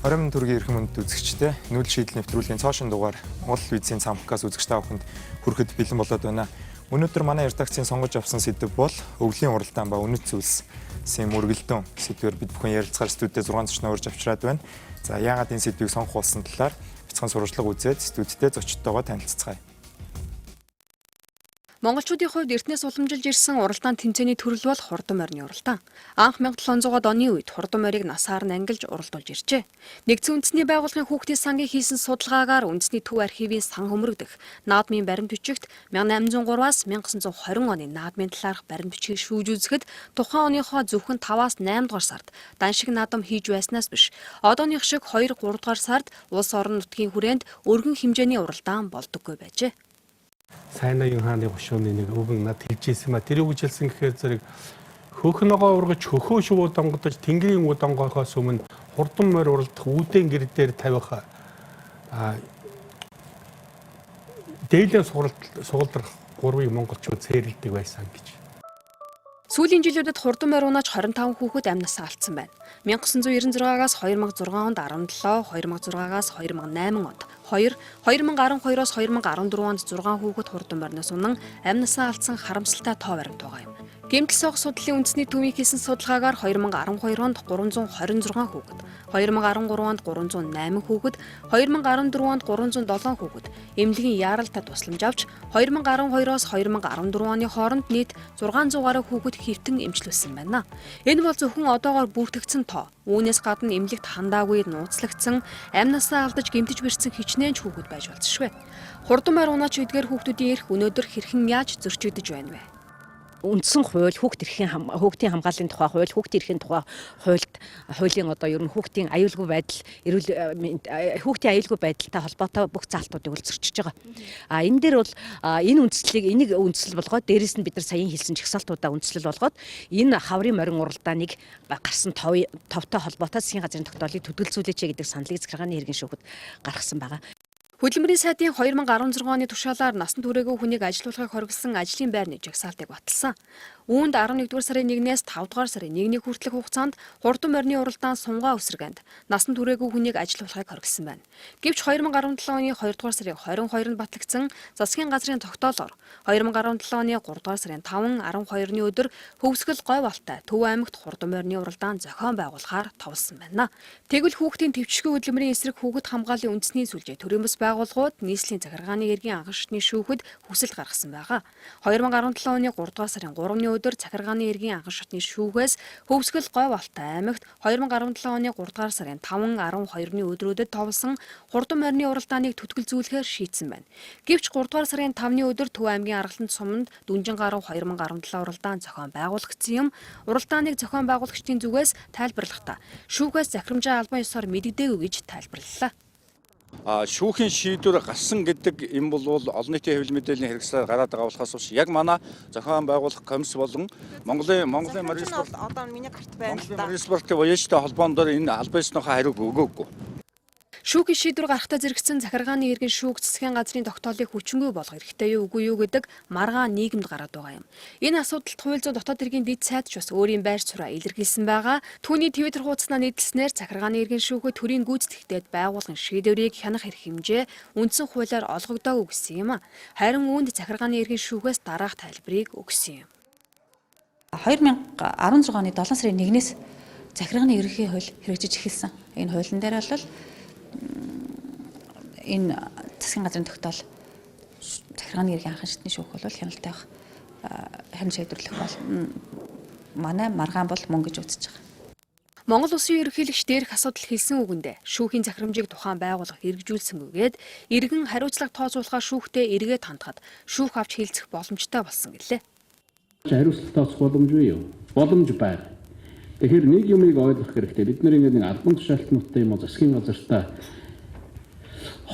20 мянган төгрөгийн эрхэм хүндэт үзэгчдээ, нүүдэл шийдэл нэвтрүүлгийн цоо шинэ дугаар Монгол телевизийн цамхгаас үзэгч та бүхэнд хүрэхэд бэлэн болоод байна. Өнөөдөр манай редакцийн сонгож авсан сэдэв бол өвлийн уралдаан ба үнэт зүйлсийн мөргөлдөөн сэдвээр бид бүхэн ярилцахаар студид 6 зочноо урьж авчираад байна. За, яагаад энэ сэдвийг сонгох болсон талаар бяцхан сурвалжлага үзээд студидтэй зочдтойгоо танилцацгаая. Монголчуудын хувьд эртнээс уламжилж ирсэн уралдаан тэмцээний төрөл бол хурдан морины уралдаан. Анх 1700-аад оны үед хурдан морийг насаар нь ангилж уралдуулж иржээ. Нэгдсэн үндэсний байгууллагын хүүхдийн сангийн хийсэн судалгаагаар үндэсний төв архивын сан хөмрөг дэх наадмын баримт бичигт 1803-аас 1920 оны наадмын талаарх баримт бичгийг шүүж үзэхэд тухайн оныхоо зөвхөн 5-аас 8 дугаар сард даншиг наадам хийж байснаас биш, одооных шиг 2 3 дугаар сард улс орон нутгийн хүрээнд өргөн хэмжээний уралдаан болдоггүй байжээ. Сайн аян хааны гушууны нэг өвгөн над хэлж ирсэн ба тэр юу гэж хэлсэн гэхээр зэрэг хөөх ногоо ургаж, хөхөө шувуу донгодож, тэнгэрийн үд онгоохоос өмнө хурдан морь уралдах үүдэн гэр дээр тавих а дээлэн сугалдрах гурвыг монголчууд цээрэлдэг байсан гэж. Сүүлийн жилүүдэд хурдан морь унаач 25 хүүхэд амь насаа алдсан байна. 1996-аас 2006 онд 17, 2006-аас 2008 онд 2, 2012-оос 2014 онд 6 хүүхэд хурдан мориноос унан амь насаа алдсан харамсалтай тоо баримт байгаа юм. Гэмтэл сойх судлалын үндэсний төвийн хийсэн судалгаагаар 2012 онд 326 хүүхэд, 2013 онд 308 хүүхэд, 2014 онд 307 хүүхэд эмнэлгийн яаралтай тусламж авч, 2012-оос 2014 оны хооронд нийт 600 гаруй хүүхэд хэвтэн эмчлүүлсэн байна. Энэ бол зөвхөн одоогоор бүртгэгдсэн тоо. Үүнээс гадна эмнэлэгт хандаагүй, нууцлагдсан, амь насаа алдаж гэмтэж бэртсэн хичнээн ч хүүхэд байж болзошгүй. Хурдан морь унаач эдгээр хүүхдүүдийн эрх өнөөдөр хэрхэн яаж зөрчигдөж байна вэ? Үндсэн хууль, хүүхд эрхийн, хүүхдийн хамгааллын тухай хууль, хүүхдийн эрхийн тухай хуульд, хуулийн одоо ер нь хүүхдийн аюулгүй байдал, эрүүл хүүхдийн аюулгүй байдалтай холбоотой бүх заалтуудыг бол зөрчиж байгаа. А энэ дээр бол энэ үндслийг, энийг үндсэл болгоод, дээрэс нь бид нар саяын хэлсэн жагсаалтуудаа үндслэл болгоод, энэ хаврын морин уралдааныг гарсан товтой холбоотой засгийн газрын тогтоолыг төдөлзүүлээч гэдэг саналыг захиргааны хэргийн шүүхэд гаргасан байгаа. Хөдөлмөрийн сайдын 2016 оны тушаалаар насанд хүрээгүй хүнийг ажилуулахыг хориглосон ажлын байрны жагсаалтыг баталсан. Үүнд 11-р сарын 1-ээс 5-р сарын 1-ний хүртэлх хугацаанд хурдан морины уралдаан сунгаа үсрэгэнд насанд хүрээгүй хүнийг ажилуулахыг хориглосон байна. Гэвч 2017 оны 2-р сарын 22-нд батлагдсан засгийн газрын тогтоолоор 2017 оны 3-р сарын 5, 12-ны өдөр Хөвсгөл Гойволтой Төв аймагт хурдан морины уралдаан зохион байгуулахаар товлсон байна. Тэгвэл хүүхдийн тэвчгүй хөдөлмөрийн эсрэг хүүхэд хамгааллын үндэсний сүлжээ, төрийн бус байгууллагууд, нийслэлийн захиргааны эргийн анхан шатны шүүхэд хүсэлт гаргасан байгаа. 2017 оны 3 дугаар сарын 3-ны өдөр захиргааны эргийн анхан шатны шүүхээс Хөвсгөл Гойволтой аймагт 2017 оны 3 дугаар сарын 5, 12-ны өдрүүдэд товлсон хурдан морины уралдааныг төтгөлзүүлэхээр шийдсэн байна. Гэвч 3 дугаар сарын 5-ны өдөр Төв аймгийн Аргалан суманд Дүнжин гаруй 2017 уралдаан зохион байгуулагдсан юм. Уралдааныг зохион байгуулагчдын зүгээс тайлбарлахдаа шүүхээс захирамжаа албан ёсоор мэдэгдээгүй гэж тайлбарлалаа. Шүүхийн шийдвэр гарсан гэдэг юм бол олон нийтийн хэвлэл мэдээллийн хэрэгслээр гараад байгаа болохоос биш, яг манай зохион байгуулах комисс болон Монголын морин спорт одоо миний гарт байна л Монголын да. морин спортын вояажтай холбоон дээр энэ албан ёсныхоо хариуг өгөөгүй. Шүүхийн шийдвэр гарахтаа зэрэгцсэн захиргааны иргэн шүүх засгийн газрын тогтоолыг хүчингүй болгох эрхтэй юу, үгүй юу гэдэг маргаан нийгэмд гараад байгаа юм. Энэ асуудалд хууль зүйн дотоод хэргийн дэд сайд ч бас өөрийн байр сууриа илэрхийлсэн байгаа. Түүний Twitter хуудаснаа нийтлснээр захиргааны иргэн шүүхэд төрийн гүйцэтгэхдэд байгуулгын шийдвэрийг хянах эрх хэмжээ үндсэн хуулиар олгогдоогүй гэсэн юм. Харин үүнд захиргааны иргэн шүүхээс дараах тайлбарыг өгсөн юм. 2016 оны 7 сарын 1-ээс захиргааны ерөнхий хууль хэрэгжиж эхэлсэн. Энэ хуулийн дээр бол энэ засгийн газрын тогтоол захиргааны ерөнхий анхан шатны шүүх бол хяналт тавих, хяналт шийдвэрлэх бол манай маргаан бол мөн гэж үзэж байгаа. Монгол Улсын ерөнхийлөгч дээрх асуудал хэлсэн үгэндээ шүүхийн захирамжийг тухайн байгууллага хэрэгжүүлсэнгүйгээд иргэн хариуцлага тооцоолохоор шүүхтээ эргээд хандахад шүүх авч хэлцэх боломжтой болсон гэлээ. Хариуцлага тооцох боломжгүй юу? Боломж байгаа. Тэгэхээр нэг юмыг ойлгох хэрэгтэй. Бид нар ингээд нэг албан тушаалтнуудтай юм уу засгийн газартай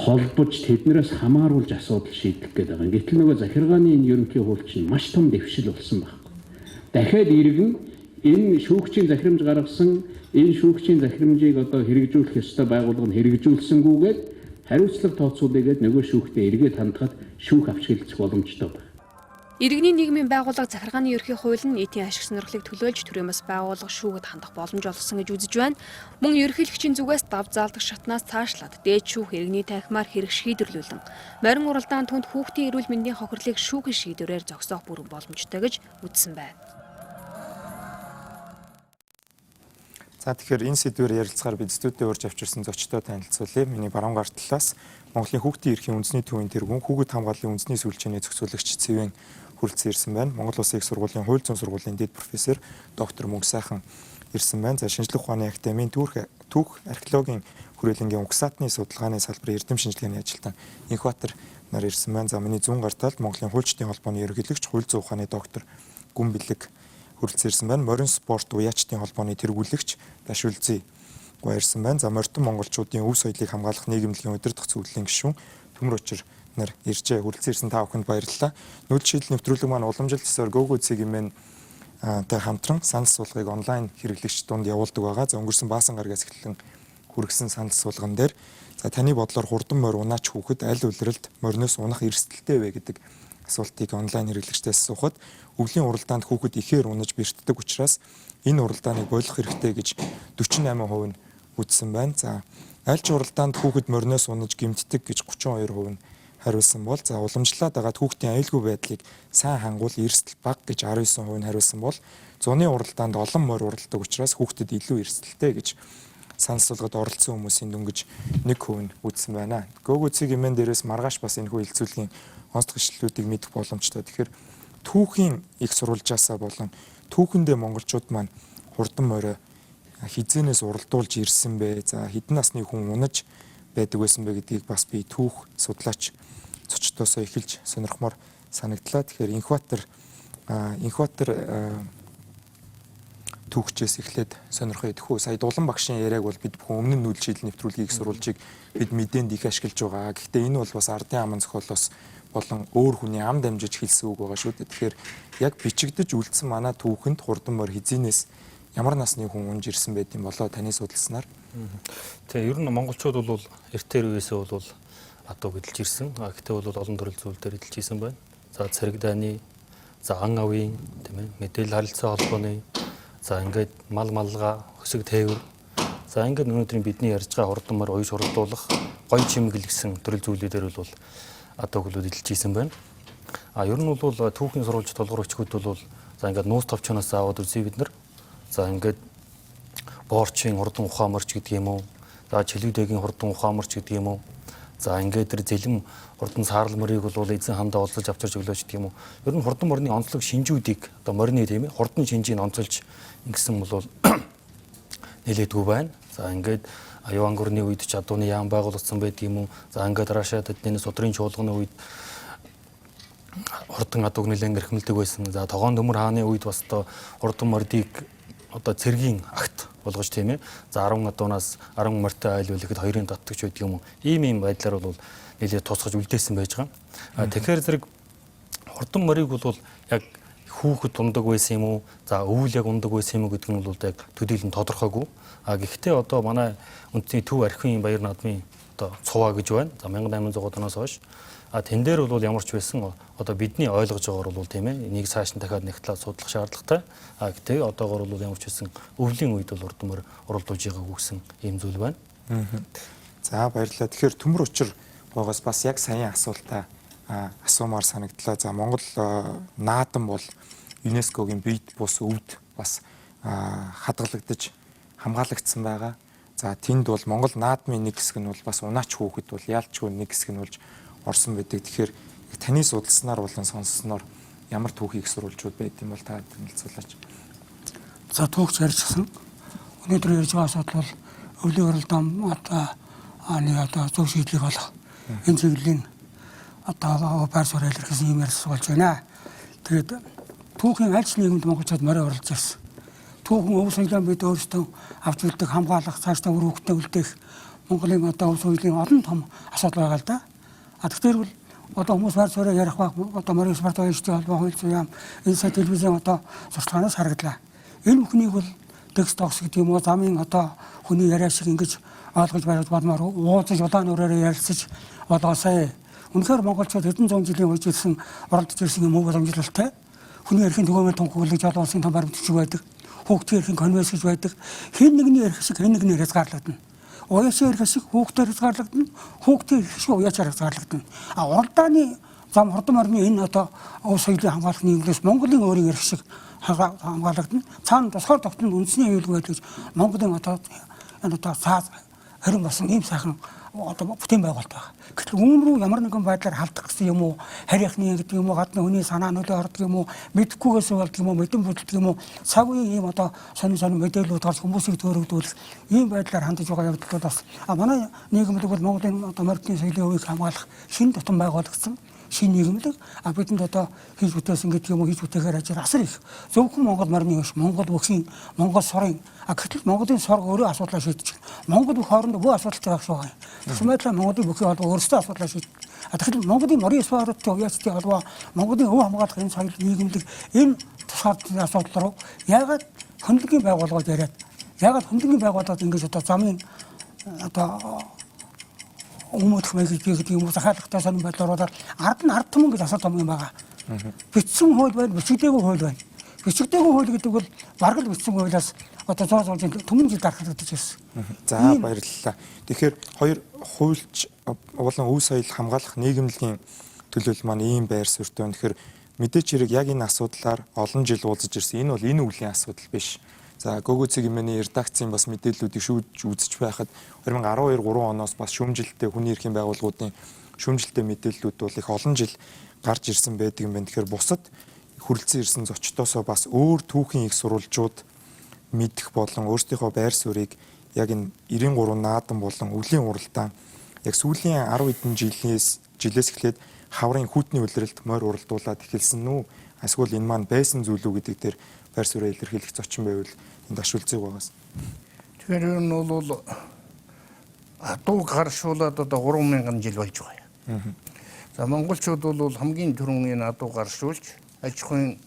холбож, тэднээс хамааруулж асуудал шийдэх гээд байгаа. Гэтэл нөгөө захиргааны энэ ерөнхий хууль чинь маш том дэвшил болсон байхгүй. Дахиад иргэн энэ шүүгчийн захирамж гаргасан, энэ шүүгчийн захирамжийг одоо хэрэгжүүлэх ёстой байгууллага нь хэрэгжүүлсэнгүүгээд хариуцлага тооцоолъё гээд нөгөө шүүхтээ эргээд хандахад шүүх авч хэлцэх боломжтой байна. Иргэний нийгмийн байгууллага захиргааны ерхий хууль нь нийтийн ашиг сонирхлыг төлөөлж төрийн бас байгууллага шүүхэд хандах боломж олгосон гэж үзэж байна. Мөн ерөнхийлөгчийн зүгээс дав заалдах шатнаас цаашлаад дээд шүүх иргэний танхимаар хэрэг шийдвэрлүүлэн морин уралдаан түнд хүүхдийн эрүүл мэндийн хохирлыг шүүхийн шийдвэрээр зогсоох бүрэн боломжтой гэж үзсэн байна. За, тэгэхээр энэ сэдвээр ярилцахаар бид студид урьж авчирсан зочдтой танилцуулъя. Миний баруун гар талаас Монголын хүүхдийн эрхийн үндэсний төвийн тэргүүн, хүүхэд хамгааллын үндэсний сүлжээний зохицуулагч Цэвэн хүрэлцэн ирсэн байна. Монгол Улсын их сургуулийн хууль зүйн сургуулийн дэд профессор доктор Мөнхсайхан ирсэн байна. За, шинжлэх ухааны академийн түүх археологийн хүрээлэнгийн угсаатны судалгааны салбарын эрдэм шинжилгээний ажилтан Инхбатар нар ирсэн байна. За, миний зүүн гар талд Монголын хуульчдын холбооны ерөнхийлөгч, хууль зүйн ухааны доктор Гүн Бэлэг хүрэлцэн ирсэн байна. Морин спорт уяачдын холбооны тэргүүлэгч Дашүлзий гоо ирсэн байна. За, морьтон монголчуудын өв соёлыг хамгаалах нийгэмлэгийн удирдах зөвлөлийн гишүүн Төмөр Учир нар иржээ. Хүрэлцэн ирсэн та бүхэнд баярлалаа. Нүүдэл шийдэл нэвтрүүлэг маань уламжлалт ёсоор Гого цэгийн тай хамтран санал суулгыг онлайн хэрэглэгч дунд явуулдаг байгаа. За, өнгөрсөн баасан гарагаас эхлэн хүргэсэн санал суулган дээр, за, таны бодлоор хурдан морь унаач хүүхэд аль улиралд мориноос унах эрсдэлтэй вэ гэдэг асуултыг онлайн хэрэглэгчдээс асуухад өвлийн уралдаанд хүүхэд ихээр унаж бэртдэг учраас энэ уралдааныг болох хэрэгтэй гэж 48% нь үзсэн байна. За, аль ч уралдаанд хүүхэд мориноос унаж гэмтдэг гэж 32% нь хариулсан бол, за, уламжлалаа дагаад хүүхдийн аюулгүй байдлыг сайн хангуул эрсдэл бага гэж 19% нь хариулсан бол, зуны уралдаанд олон морь уралдаг учраас хүүхдэд илүү эрсдэлтэй гэж санал суулгад оролцсон хүмүүсийн дөнгөж 1% нь үзсэн байна. Гөөгөө цэг имэн дээрээс маргааш бас энэхүү хэлцүүлгийн онцлог ишлэлүүдийг мэдэх боломжтой. Тэгэхээр түүхийн их сурвалжаасаа болон түүхэндээ монголчууд маань хурдан морио хизээнээс уралдуулж ирсэн бэ? За, хэдэн насны хүн унаж байдаг байсан бэ гэдгийг бас би түүх судлаач зочдоосоо эхэлж сонирхмоор санагдлаа. Тэгэхээр Инхбатар түүхчээс эхлээд сонирхъё. Тэхүү сая Дулан багшийн яриаг бол бид бүхэн өмнө нь нүүдэл шийдэл нэвтрүүлгийг сурвалжийг бид мэдээнд их ашиглаж байгаа. Гэхдээ энэ бол бас ардын аман зохиолоос болон өөр хүний ам дамжиж хэлсэн үг байгаа шүү дээ. Тэгэхээр яг бичигдэж үлдсэн манай түүхэнд хурдан морь хизэнээс ямар насны хүн унж ирсэн байд юм болоо, таны судалснаар? Тэгээ ер нь монголчууд бол эртээр үеэсээ бол адуу гэдэлж ирсэн. Гэхдээ бол олон төрөл зүйл дээр эдэлж исэн байна. За, цэрэг дайны, за, ан авийн, тийм ээ, мэдээлэл харилцаа холбооны, за, ингээд мал малгай, хөсөг тээвэр. За, ингээд өнөөдрийн бидний ярьж байгаа хурдан морь уяж хурдуулах, гой чимгэл гэсэн төрөл зүйлүүдээр бол адуу гөлүүд эдэлж исэн байна. А ер нь бол түүхийн сурвалж тулгуур өчгүүд бол, за, ингээд нууц товчоноос аваад үзье бид нар. За, ингээд боорчийн хурдан ухаамарч гэдэг юм уу? За, чилүүдэгийн хурдан ухаамарч гэдэг юм уу? За, ингээд тэр зэлэм хурдан саарл морийг бол эзэн хандаа олзолж авчирч өглөөч гэдэг юм уу? Ер нь хурдан морины онцлог шинжүүдийг, одоо морины, тийм ээ, хурдан шинжийг онцолж ингэсэн бол нэлээдгүй байна. За, ингээд Аюу ангурны үед ч адууны яам байгуулагдсан байдаг юм уу? За, ингээд Рашид тэдний судрын чуулганы үед хурдан адууг нэлээд эрхэмлдэг байсан. За, тогоон төмөр хааны үед бас одоо хурдан мордыг одоо цэргийн акт болгож, тийм ээ. За, 10 адуунаас 10 морьтой айл байлгэхэд хоёрын даттагч байдаг юм уу? Ийм байдлаар бол нэлээд тусгаж үлдээсэн байж байгаа. Тэгэхээр зэрэг хурдан морийг бол яг хүүхэд ундаг байсан юм уу? За, өвөл яг ундаг байсан юм уу гэдэг нь бол яг төдийлөн тодорхойгүй. А гэхдээ одоо манай үндэсний төв архивын баяр наадмын одоо цуваа гэж байна. За, 1800 оноос хойш. А тэн дээр бол ямар ч байсан одоо бидний ойлгож байгаагаар бол, тийм ээ, энийг цааш нь дахиад нэг талаа судлах шаардлагатай. А гэхдээ одоогор бол ямар ч байсан өвлийн үед бол урд мөр уралдуулж байгаагүй гэсэн ийм зүйл байна. За, баярлалаа. Тэгэхээр төмөр учир гоогоос бас яг саяын асуултаа асуумаар санагдлаа. За, Монгол наадам бол ЮНЕСКО-гийн бие бус өвд бас хадгалагдаж хамгаалагдсан байгаа. За, тэнд бол Монгол наадмын нэг хэсэг нь бол бас унаач хүүхэд бол яалчгүй нэг хэсэг нь болж орсон байдаг. Тэгэхээр таны судалснаар болон сонссноор ямар түүхийг сурвалжууд байд юм бол та танилцуулаач. За, түүхч ярьжсэн. Өнөөдөр ярьж байгаа асуудал бол өвлийн уралдаан одоо нэг одоо зөв шийдлийг олох энэ чиглэлийн одоо байр суурь илэрхийлсэн юм ярьсан болж байна. Тэгээд түүхийн аль ч нийгэмд монголчууд морь уралдаж ирсэн. Түүхэн өв соёлоо бид өөрсдөө авч үлдэх, хамгаалах, цаашдаа үр хөвгтөө үлдээх Монголын одоо өв соёлын олон том асуудал байгаа л да. А тэгэхээр бол одоо хүмүүс байр сууриа ярих байх, одоо морин спорт оюучдын холбоо, хууль зүйн яам, энэ сая телевизийн одоо сурталчилгаанаас харагдлаа. Энэ бүхнийг бол дэгс догс гэдэг юм уу, замын одоо хүний яриа шиг ингэж ойлгож бариад болмоор уулзаж улаан өрөөрөө ярилцаж болгоосай. Үнэхээр монголчууд хэдэн зуун жилийн үежилсэн уралдаж ирсэн юм өв уламжлалтай. Хүний эрхийн түгээмэл тунхаглаж олон улсын том баримт бичиг байдаг. Хүүхдийн эрхийн конвенц гэж байдаг. Хэн нэгний эрх шиг хэн нэгнээр хязгаарлагдана. Уяачийн эрх шиг хүүхдээр хязгаарлагдана. Хүүхдийн эрх шиг уяачаар хязгаарлагдана. А уралдааны зам хурдан морины энэ одоо өв соёлыг хамгаалах нийгэмлээс Монголын өөрийн эрх шиг хамгаалагдана. Цаана тусгаар тогтнол үндэсний аюулгүй байдал гэж Монголын одоо энэ одоо цаас хорин болсон ийм сайхан одоо бүтээн байгуулалт байна. Гэтэл үүн рүү ямар нэгэн байдлаар халдах гэсэн юм уу, харийнхны гэдэг юм уу, гадны хүний санаа нөлөө ордог юм уу, мэдэхгүйгээс болдог юм уу, мэдэн бүдэлдэг юм уу, цаг үеийн ийм одоо сонин сонин мэдээллүүд гарч хүмүүсийг төөрөгдүүлэх ийм байдлаар хандаж байгаа явдлууд бас манай нийгэмлэг бол Монголын одоо морьдны соёлын өвийг хамгаалах шинэ тутам байгуулагдсан шинэ нийгэмлэг а бидэнд одоо хийж бүтээсэн гэдэг юм уу, хийж бүтээхээр ажил асар их. Зөвхөн Монгол морины биш, Монгол бүхийн, Монгол сорын, а гэтэл Монголын сор өөрөө асуудлаа шийдэж байна. Монгол бүх хоорондоо бүх асуудалтай байх шиг байгаа юм. Тэгсэн байдлаа Монголын бүхийн холбоо өөрсдөө асуудлаа шийдэж. А тэгэхээр Монголын морин спортын уяацтай холбоо, Монголын өв хамгаалах энэ соёл нийгэмлэг энэ тусгаар асуудал руу яагаад хөндлөгийн байгууллагууд яриад, яагаад хөндлөгийн байгууллагууд ингэж одоо замын одоо өмөдөх маяг гэдэг юм уу, захиалгатай сонин байдлаар оруулаад ард нь ард түмэн гэж асуудал юм байгаа. Бичсэн хууль байна, бичигдээгүй хууль байна. Бичигдээгүй хууль гэдэг бол бараг л бичсэн хуулиас одоо 100 жил түмэн жил дархлагдаж ирсэн. За баярлалаа. Тэгэхээр хоёр хуульч болон өв соёл хамгаалах нийгэмлэгийн төлөөлөл маань ийм байр суурьтай байна. Тэгэхээр мэдээч хэрэг яг энэ асуудлаар олон жил уулзаж ирсэн. Энэ бол энэ үеийн асуудал биш. За Гөгөөцөг хэмээний редакцийн бас мэдээллүүдийг шүүж үзэж байхад 2012 3 оноос бас шүүмжилттэй хүний эрхийн байгууллагуудын шүүмжилттэй мэдээллүүд бол их олон жил гарч ирсэн байдаг юм байна. Тэгэхээр бусад хүрэлцэн ирсэн зочдоосоо бас өөр түүхийн их сурвалжууд мэдэх болон өөрсдийнхөө байр суурийг яг энэ 93 наадам болон өвлийн уралдаан яг сүүлийн 10 хэдэн жилээс эхлээд хаврын хүйтний улиралд морь уралдуулаад эхэлсэн нү эсвэл энэ маань байсан зүйл үү гэдэг дээр байр сууриа илэрхийлэх зочин байвал энд ашуулцыг байгаас. Тэгэхээр ер нь бол адуу гаршуулаад одоо 3000 жил болж байгаа. За монголчууд бол хамгийн түрүүн энэ адуу гаршуулж аж ахуйн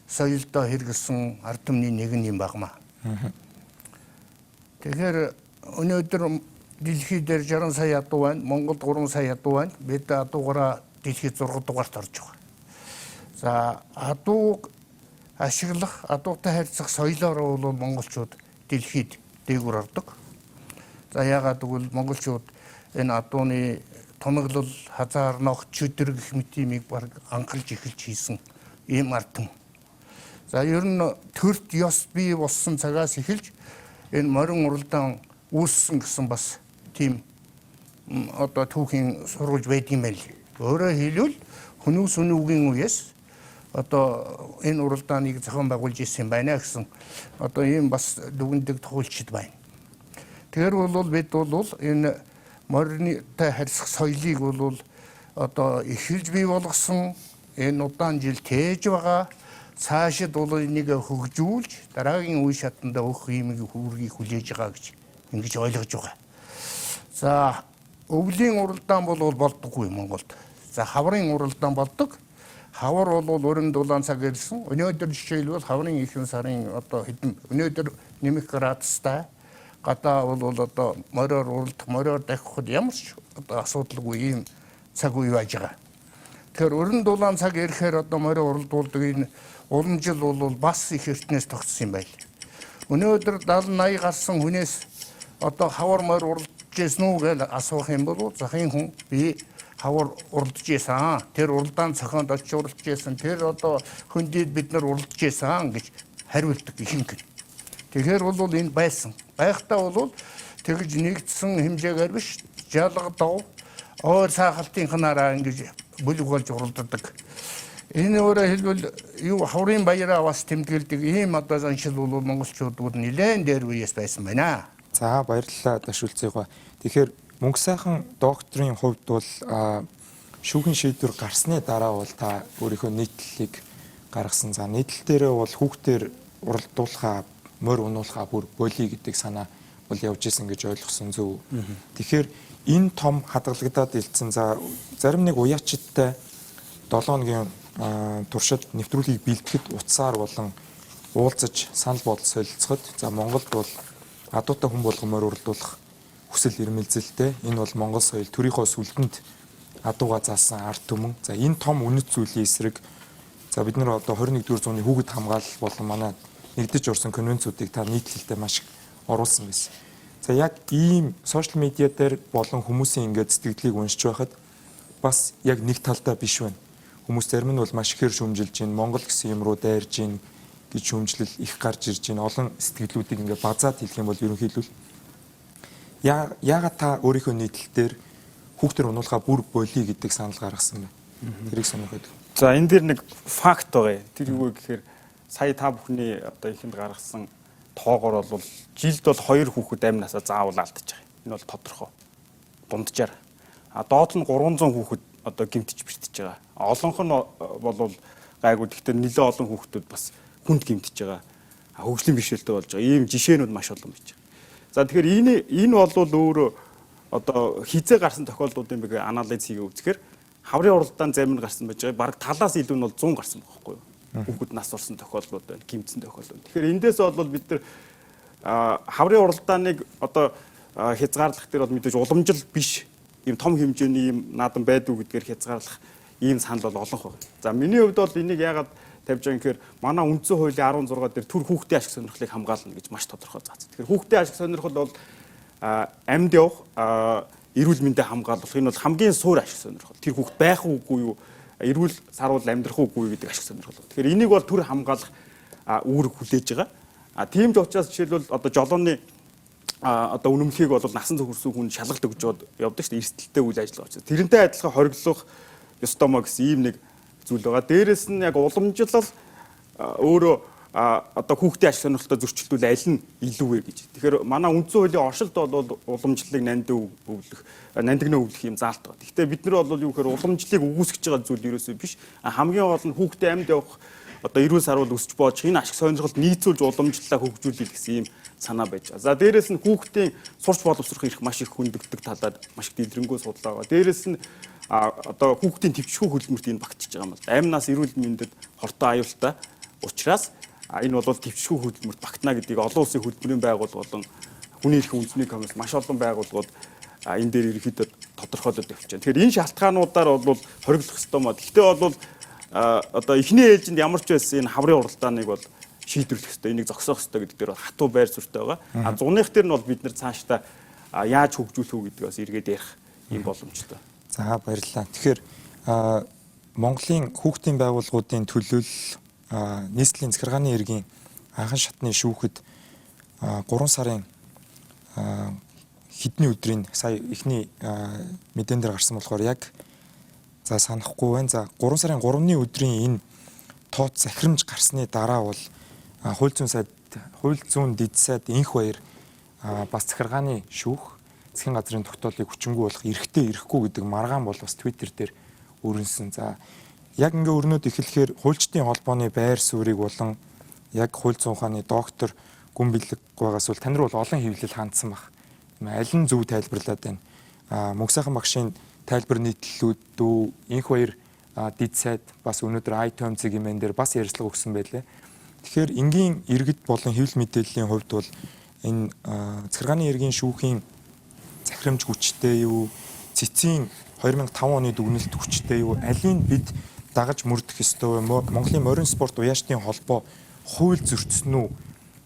соёлдоо хэрэглэсэн ард түмний нэг нь юм багмаа. Тэгэхээр өнөөдөр дэлхий дээр 60 сая адуу байна, Монголд 3 сая адуу байна. Бид адуугаараа дэлхийд 6 дугаарт орж байгаа. За адууг ашиглах, адуутай харьцах соёлоор бол монголчууд дэлхийд дээгүүр ордог. За яагаад гэвэл монголчууд энэ адууны тунаглал, хазаар, ногт, чөтгөр гэх мэт юмыг баг анхалж эхэлж хийсэн ийм ард түмэн. За ер нь төрт ёс бий болсон цагаас эхэлж энэ морин уралдаан үүссэн гэсэн бас тийм одоо түүхийн сурвалж байдаг юм байл. Өөрөөр хэлбэл хүмүүс өнөөгийн үеэс одоо энэ уралдааныг зохион байгуулж ирсэн байна гэсэн одоо ийм бас дүгндэг тохиолчд байна. Тэгэхээр бол бид бол энэ моринтай харьцах соёлыг бол одоо эхэлж бий болгосон энэ удаан жил тээж байгаа. Цаашид бол энийг хөгжүүлж дараагийн үе шатанд өгөх юм үүргийг хүлээж байгаа гэж ингэж ойлгож байгаа. За өвлийн уралдаан бол болдоггүй Монголд. За хаврын уралдаан болдог. Хавар бол өрн дулаан цаг ирсэн. Өнөөдөр жишээлбэл хаврын ихэнх сарын одоо хэдэн өнөөдөр нэмэх градустай гадаа бол одоо мориор уралдах, мориор дахихад ямар ч одоо асуудалгүй ийм цаг үе байж байгаа. Тэгэхээр өрн дулаан цаг ирэхээр одоо морио уралдуулдаг энэ уламжил бол бас их эртнээс тогтсон юм байл. Өнөөдөр 70 80 гарсан хүнээс одоо хавар морь уралдаж байсан уу гэж асуух юм бол захын хүн би хавар уралдаж байсан. Тэр уралдаан цохионд очиж уралдаж байсан. Тэр одоо хөндөд бид нар уралдаж байсан гэж хариулдаг ихэнх. Тэгэхээр бол энэ байсан. Байхдаа бол тэгж нэгдсэн хэмжээгээр биш жалга дов ойр саахалтынхнаараа ингэж бүлэг болж уралддаг. Энэ өөрөөр хэлбэл юу хаврын баяраа бас тэмдэглэдэг ийм одоо заншил бол монголчуудад нэлээд дээр үеэс байсан байна. За баярлалаа Дашүүлцээгаа. Тэгэхээр мөнгө сайхан докторийн хувьд бол шүүхийн шийдвэр гарсны дараа бол та өөрийнхөө нийтлэлийг гаргасан. За нийтлэл дээрээ бол хүүхдээр уралдуулахаа, морь унуулахаа бүр болий гэдэг санаа бол явж исэн гэж ойлгосон зөв. Тэгэхээр энэ том хадгалагдаад илтсэн. За зарим нэг уяачидтай 7 хоногийн туршид нэвтрүүлгийг бэлтгэхэд утсаар болон уулзаж санал бодол солилцоход за Монголд бол адуутай хүн болгон морь уралдуулах хүсэл эрмэлзэлтэй. Энэ бол Монгол соёл төрийнхөө сүлдэнд Адууга заасан ард түмэн. За энэ том үнэт зүйлийн эсрэг за бид нар одоо 21-р зууны хүүхэд хамгаалал болон манай нэгдэж орсон конвенцүүдийг та нийтлэлдээ маш их оруулсан байсан. За яг ийм сошиал медиа дээр болон хүмүүсийн ингээд сэтгэлийг уншиж байхад бас яг нэг талдаа биш байна. Хүмүүс зарим нь бол маш ихээр шүүмжилж байна. Монгол гэсэн юм руу дайрж байна гэж шүүмжлэл их гарч ирж байна. Олон сэтгэлүүдийг ингээд базаад хэлэх юм бол ерөнхийдөө яагаад та өөрийнхөө нийтлэл дээр хүүхдээр унуулгаа бүр болиё гэдэг санал гаргасан бэ? Тэрийг сонирхоод. За энэ дээр нэг факт байгаа юм. Тэр юу вэ гэхээр сая та бүхний одоо ихэнд гаргасан тоогоор бол жилд бол 2 хүүхэд амь насаа заавал алдчих байгаа. Энэ бол тодорхой. Дунджаар. А доод нь 300 хүүхэд одоо гэмтэж бэртэж байгаа. Олонх нь бол гайгүй. Гэхдээ нэлээд олон хүүхдүүд бас хүнд гэмтэж байгаа. Хөгжлийн бэрхшээлтэй болж байгаа. Ийм жишээнүүд маш олон байж байгаа. За тэгэхээр энэ бол өөрөө одоо хизээ гарсан тохиолдлуудын би анализ хийгээ үзэхээр хаврын уралдаан зарим нь гарсан байж байгаа. Бараг талаас илүү нь бол 100 гарсан байхгүй юу? Хүүхэд нас орсон тохиолдлууд байна, гэмтсэн тохиолдлууд. Тэгэхээр эндээс бол бид нар хаврын уралдааныг одоо хязгаарлах дээр бол мэдээж уламжлал биш ийм том хэмжээний ийм наадам байдгүй гэдгээр хязгаарлах ийм санал бол олонх байна. За миний хувьд бол энийг яагаад тавьж байгаа юм гэхээр манай үндсэн хуулийн 16 дээр төр хүүхдийн ашиг сонирхлыг хамгаална гэж маш тодорхой заасан. Тэгэхээр хүүхдийн ашиг сонирхол бол амьд явах, эрүүл мэндэ хамгаалах энэ бол хамгийн суур ашиг сонирхол. Тэр хүүхд байх уугүй юу, эрүүл саруул амьдрах уугүй юу гэдэг ашиг сонирхол. Тэгэхээр энийг бол төр хамгаалах үүрэг хүлээж байгаа. Тийм ч учраас жишээлбэл одоо жолооны одоо үнэмлэхийг бол насан турш хүн шалгалт өгж явдаг шүү дээ. Эрсдэлтэй үйл ажиллагаа учраас. Тэрнтэй адилхан хориглох ёстой маа гэсэн ийм нэг зүйл байгаа. Дээрэс нь яг уламжлал өөрөө одоо хүүхдийн ашиг сонирхолтой зөрчилдүүл аль нь илүү вэ гэж. Тэгэхээр манай үндсэн хуулийн оршилд бол уламжлалыг нандин өвлөх, нандинаа өвлөх юм заалт байгаа. Гэхдээ бид нар бол юу гэхээр уламжлалыг үгүйсгэж байгаа зүйл ерөөсөө биш. Хамгийн гол нь хүүхдээ амьд явах одоо эрүүл саруул өсч боож энэ ашиг сонирхолд нийцүүлж уламжлалаа хөгжүүлэе гэсэн ийм санаа байж байгаа. За дээрэс нь хүүхдийн сурч боловсрох эрх маш их хүндэгдэг талаар маш их дэлгэрэнгүй судалгаа байгаа. Дээрэс нь одоо хүүхдийн төвчшгүй хөдөлмөрт энэ багтчихж байгаа юм бол амь нас эрүүл мэндэд хортой аюултай учраас энэ бол төвчшгүй хөдөлмөрт багтана гэдгийг олон улсын хөдөлмөрийн байгууллага болон хүний эрхийн үндэсний комисс маш олон байгууллагууд энэ дээр ерөнхийдөө тодорхойлоод явчихжээ. Тэгэхээр энэ шалтгаануудаар бол хориглох ёстой маа. Гэхдээ бол одоо эхний ээлжинд ямар ч байсан энэ хаврын уралдааныг бол шийдвэрлэх ёстой, энийг зогсоох ёстой гэдэг дээр бол хатуу байр суурьтай байгаа. А зуных дээр нь бол бид нар цаашдаа яаж хөгжүүлэх үү гэдгийг бас эргээд ярих юм боломжтой. За баярлалаа. Тэгэхээр Монголын хүүхдийн байгууллагуудын төлөөлөл нийслэлийн захиргааны иргэн анхан шатны шүүхэд 3 сарын хэдний өдрийн сая эхний мэдэн дээр гарсан болохоор яг за санахгүй байна. За 3 сарын 3-ны өдрийн энэ тооц захирамж гарсны дараа бол хууль зүйн сайд, хууль зүйн дэд сайд Инх баяр бас захиргааны шүүх засгийн газрын тогтоолыг хүчингү болох эрхтэй ирэхгүй гэдэг маргаан бол бас Twitter дээр өрнөсөн. За яг ингээ өрнөд эхлэхээр хуульчдын холбооны байр суурийг болон яг хууль зүйн ухааны доктор гүн бэлэг байгаас бол тань руу бол олон хэвлэл хандсан баг. Аль нь зөв тайлбарлаад байна. Мөнх сайхан багшийн тайлбар нийтлэлүүд үү, Инх баяр дэд сайд бас өнөөдөр iTunes-ийн хэмээн дээр бас ярилцлага өгсөн байлээ. Тэгэхээр энгийн иргэд болон хэвлэл мэдээллийн хувьд бол энэ захиргааны иргэн шүүхийн захирамж хүчтэй юу, цэцгийн 2005 оны дүгнэлт хүчтэй юу, алийг бид дагаж мөрдөх ёстой вэ? Монголын морин спорт уяачдын холбоо хууль зөрчсөн үү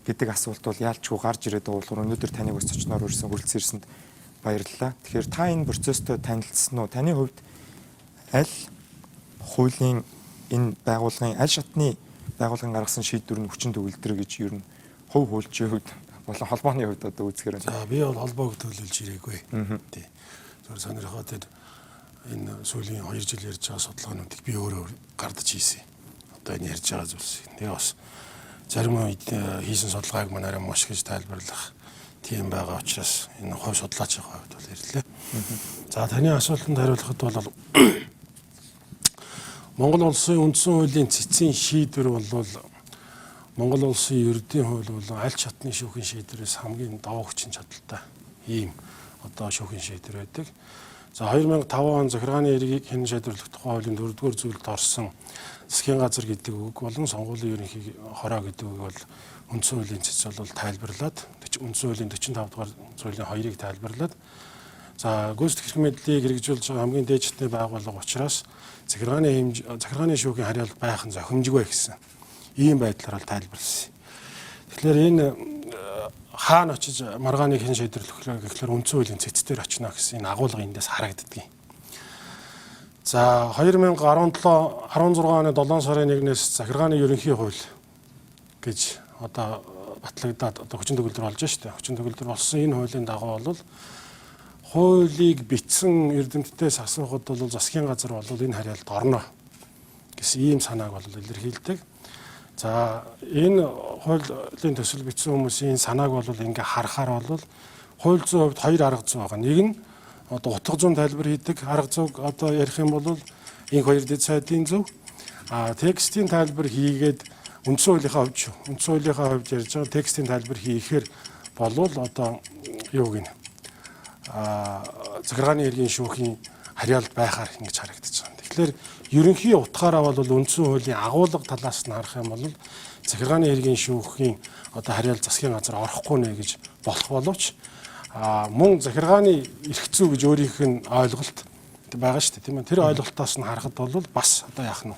гэдэг асуулт бол яалчгүй гарч ирээд байгаа болохоор өнөөдөр таныг бас зочноор урьсан хүрэлцэн ирсэнд баярлалаа. Тэгэхээр та энэ процесстой танилцсан уу? Таны хувьд аль хуулийн энэ байгууллагын аль шатны байгууллагын гаргасан шийдвэр нь хүчин төгөлдөр гэж ер нь хувь хуульчийн хувьд болон холбооны хувьд одоо үзэхээр байна. За би бол холбоог төлөөлж ирээгүй. Тий. Зөвхөн сонирхоод тэр энэ сүүлийн 2 жил ярьж байгаа судалгаануудыг би өөрөө гардаж хийсэн. Одоо энэ ярьж байгаа зүйлс. Тэгээ бас зарим үед хийсэн судалгааг маань арай маш гэж тайлбарлах тийм байгаа учраас энэ хувь судлаачийн хувьд бол ирлээ. За таны асуултанд хариулахад бол Монгол улсын үндсэн хуулийн цэцгийн шийдвэр бол Монгол улсын ердийн хууль болон аль чатны шүүхийн шийдвэрээс хамгийн давуу хүчин чадалтай ийм одоо шүүхийн шийдвэр байдаг. За 2005 он захиргааны эргийг хэн шийдвэрлэх тухай хуулийн 4-р зүйлд орсон засгийн газар гэдэг үг болон сонгуулийн ерөнхий хороо гэдэг үг бол үндсэн хуулийн цэц бол тайлбарлаад үндсэн хуулийн 45 дугаар зүйлийн 2-ыг тайлбарлаад За, гүйцэтгэх эрх мэдлийг хэрэгжүүлж байгаа хамгийн дээд шатны байгууллага учраас захиргааны шүүхийн харьяалт байх нь зохимжгүй гэсэн ийм байдлаар тайлбарласан. Тэгэхээр энэ хаана очиж маргааныг хэн шийдвэрлэх вэ гэхлээр үндсэн хуулийн цэц дээр очино гэсэн энэ агуулга эндээс харагддаг. За, 2017 16 оны 7 сарын 1-ээс захиргааны ерөнхий хууль гэж одоо батлагдаад одоо хүчин төгөлдөр болж штэ. Хүчин төгөлдөр болсон энэ хуулийн дагуу бол хуулийг бичсэн эрдэмтдээс асуухад бол засгийн газар бол энэ харьяалд орно гэсэн ийм санааг бол илэрхийлдэг. За, энэ хуулийн төсөл бичсэн хүмүүсийн санааг бол ингээ харахаар бол хууль зүйн хувьд хоёр арга зүй байгаа. Нэг нь одоо утга зүйн тайлбар хийдэг арга зүйг одоо ярих юм бол инх хоёр дэд сайдын зөв. А текстийн тайлбар хийгээд үндсэн хуулийнхаа хувьд шүү. Үндсэн хуулийнхаа хувьд ярьж байгаа текстийн тайлбар хийхээр болвол одоо юу гинэ? Захиргааны хэргийн шүүхийн харьяалт байхаар ингэж харагдаж байгаа. Тэгэхээр ерөнхий утгаараа бол үндсэн хуулийн агуулга талаас нь харах юм бол захиргааны хэргийн шүүхийн одоо харьяал засгийн газар орохгүй нэ гэж болох боловч мөн захиргааны эрх зүй гэж өөрийнх нь ойлголт байгаа шүү дээ, тийм ээ. Тэр ойлголтоос нь харахад бол бас одоо яах нь